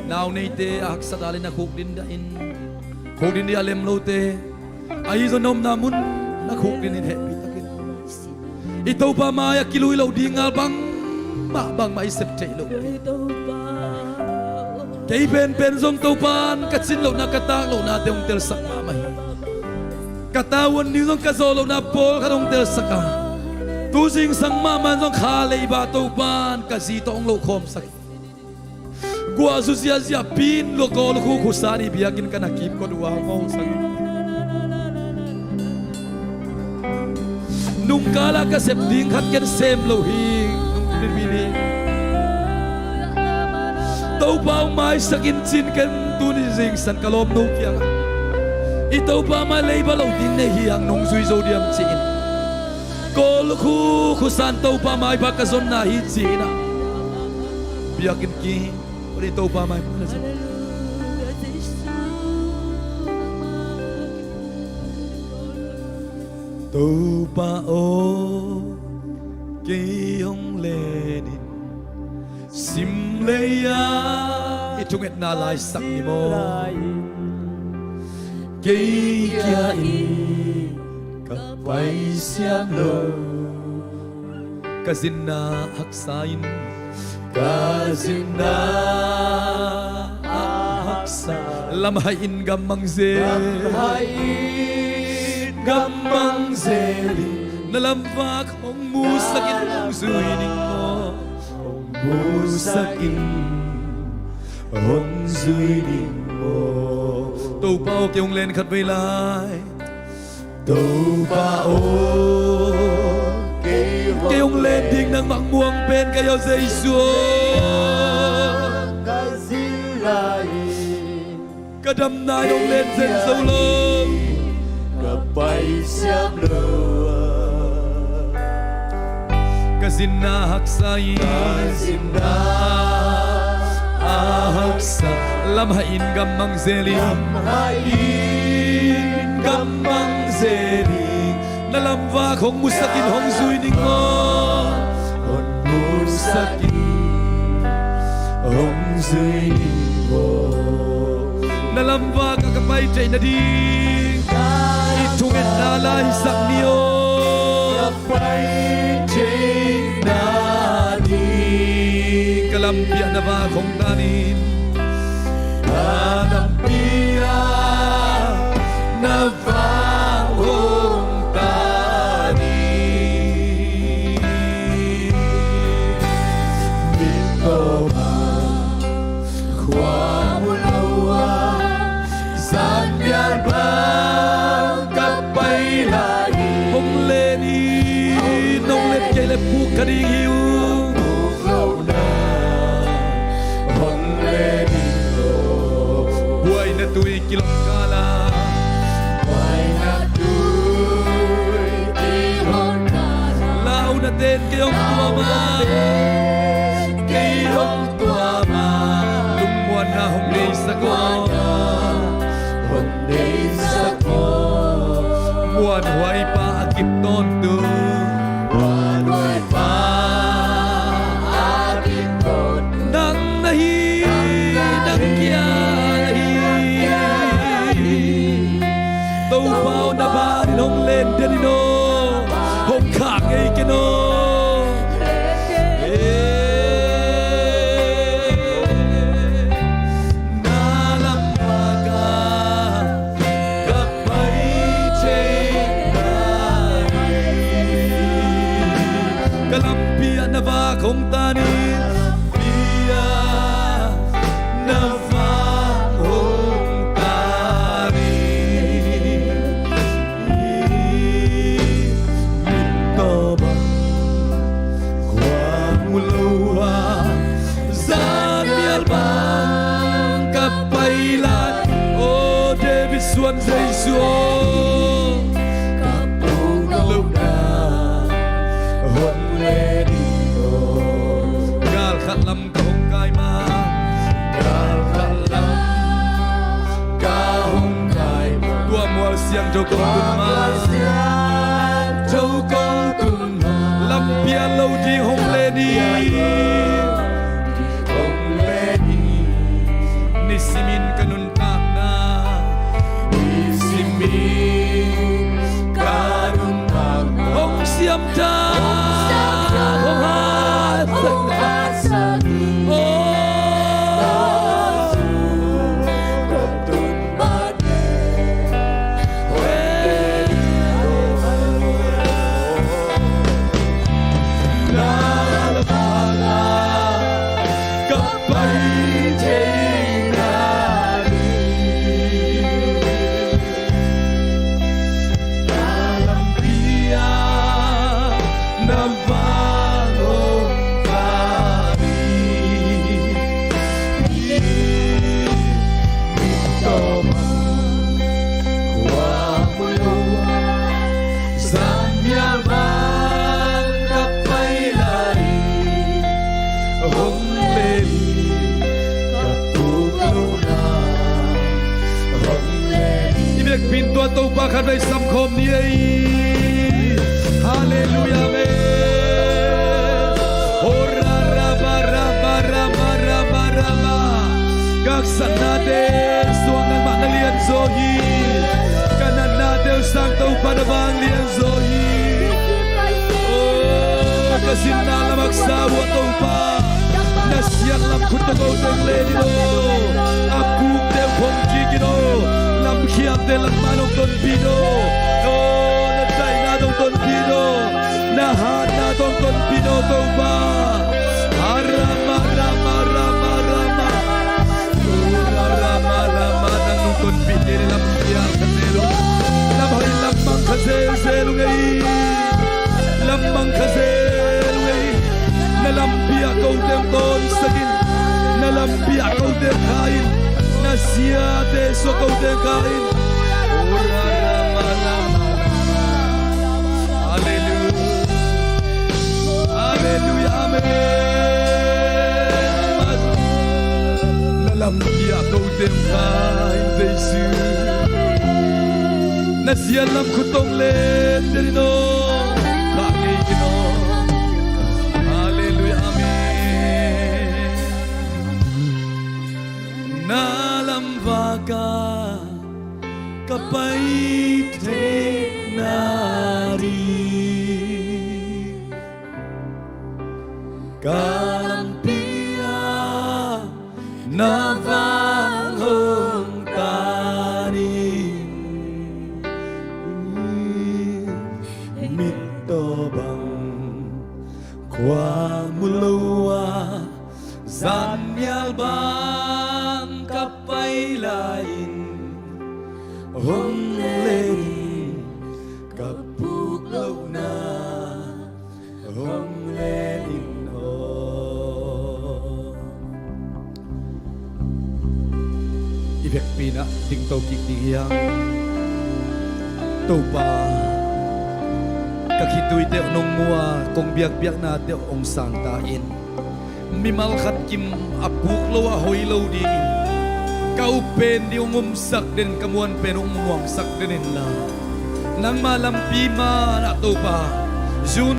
Nau neite a haksa dalin a khukdin dahin, khukdin ding a lem lote, ahi zong na omna mun na khukdin in hehpih takin i Topa mai-ah kilui loh ding ngal bangmah, bangmah i sep theih loh kei penpen zong Topa'n ka cin lohna, ka tak lohnate hong telsak mahmah hi. Ka tavuan ding zong ka zawh lohna pawlkhat hong telsak a, tu zingsang mahmah in zong kha leiba Topa'n ka zi tawh hong lohkhawmsak hi. Guahzu ziahziah pin lua, Kawl Lukhu khusa ni biakinn ka na kipkot uh a, mawngsak hi. Nungkala ka sep ding khat ken sem lo hi. Nungkal in mi ni Topa hong maisak in, ci-in ken tuni zingsang ka lawmnu kiangah i Topa mai leiba loh ding nei hi hang, nong zui zo diam, ci-in Kawl Lukhu khusa in Topa maipha ka zonna hi, ci-in ah biakinn kim pan i Topa maipha ka zon. Topa aw, kei hong len in, Sim lei-ah i thungetna laisak ni maw? Kei kia in ka pai siam lo. Ka zinna haksa in, ka zinna a haksa. Lamhai in gammang zel, lamhai in gammang zel in. Na lamvak hong musak in hong zui ning maw? Hong musak in hong zui ning maw? Topa aw, kei hong len khat vei lai. Topa aw, kei hong len ding nangmah muang pen ka hi aw Jesu aw. Ka zin lai in, ka damna in hong len zen zo lo. Ka pai siam lo. Ka zinna haksa in, ka zinna a haksa. Lamhai in gammang zel in, lamhai in gammang zel in. Na lamvak hong musak in hong zui ning maw? Hong musak in hong zui ning maw? Na lamvak ah ka pai theih nading i thungetna laisak ni aw. Ka pai theih nading ka lampi ah na vak hong tan in. Ka lampi ah na vak hong tan in. Min tawh bang khua mu lo a, zanmial bang ka pai lai in. Hong len in, hong len kei leh puk kha ding hi uh. Puk lohna hong len in. Buaina tui kilawm kal ah, buaina tui kilawm kal ah, lauhuaite'n kei hong tuam a, lauhuaite'n kei hong tuam a, lungmuanna hong neisak aw, hong neisak aw. Muanhuaipa a kip tawntung, muanhuaipa a kip tawntung, nang na hi, nang kia na hi. Topa aw, na ban in hong len den in aw, hong khak ngei ken aw. Na lamvak ah ka pai thei lai. Ka lampi ah na vak hong tan in, lampi ah na vak hong tan in. Min tawh bang khua mu lo a, zanmial bang ka pai lai. Aw David suan Jesu aw, ka puk lohna hong len in aw. Gal khat lam ka hong kai ma, gal khat lam ka hong kai ma, tua mual siangtho kong tun ma, tua mual siangtho kong tun ma, lampial lo ding hong len in, hong len in. Nisimin ka nuntakna, nisimin ka nuntakna hong siamtak, hong hat, hong hatsak. Oh. I biakpi in tua Topa khatvei samkhawm ni ei. Halleluiah, amen. Ora raba raba Haksatnate suang nangmah na lianzaw hi. Ka natnate uh sang Topa na vang lianzaw hi. Oh, ka sinna lam haksa uh a Topa, na siat lam khut tawh ko teng len in aw. A pukte uh phong kik in aw. Lamkhialte lam man hong tonpih in aw. Oh, na daihna tawh hong tonpih in aw. Na hatna tawh hong tonpih in aw Topa. Arama, rama, rama, rama. Ura, rama, rama, nang nong tonpih te le lamkhial kha zel uh. Lamhai lam mang kha zel zel uh ngei. Lam mang kha zel uh ngei. Na lampi ah kote hong tawnsak in. Na lampi ah kote hong kha in. Na siate suak kote hong kha in. Ura, rama, rama, rama. Halleluia. Halleluia. Amen. Na lampi ah kote hong kha in Jesu. Na siat lam khut tawh hong len den in aw. Kah ngei in aw. Halleluia. Amen. Na lamvak ah ka pai theihna ding, ka lampi ah na vang hong tan in. Mit tawh bang khua mu lo a, zanmial bang ka pai lai-in hong len in, ka puk lohna hong len in aw. I vekpi-in ah dingto kik ding hi hang. Topa, ka khituite uh nong mu a, kong biakpiaknate uh hong sang ta in. Mimal khat kim a puk lo a hoi lo ding, ka up pen ding hong umsak den, ka muan pen hong nuamsak den inla, nangma lampi man ah Topa, June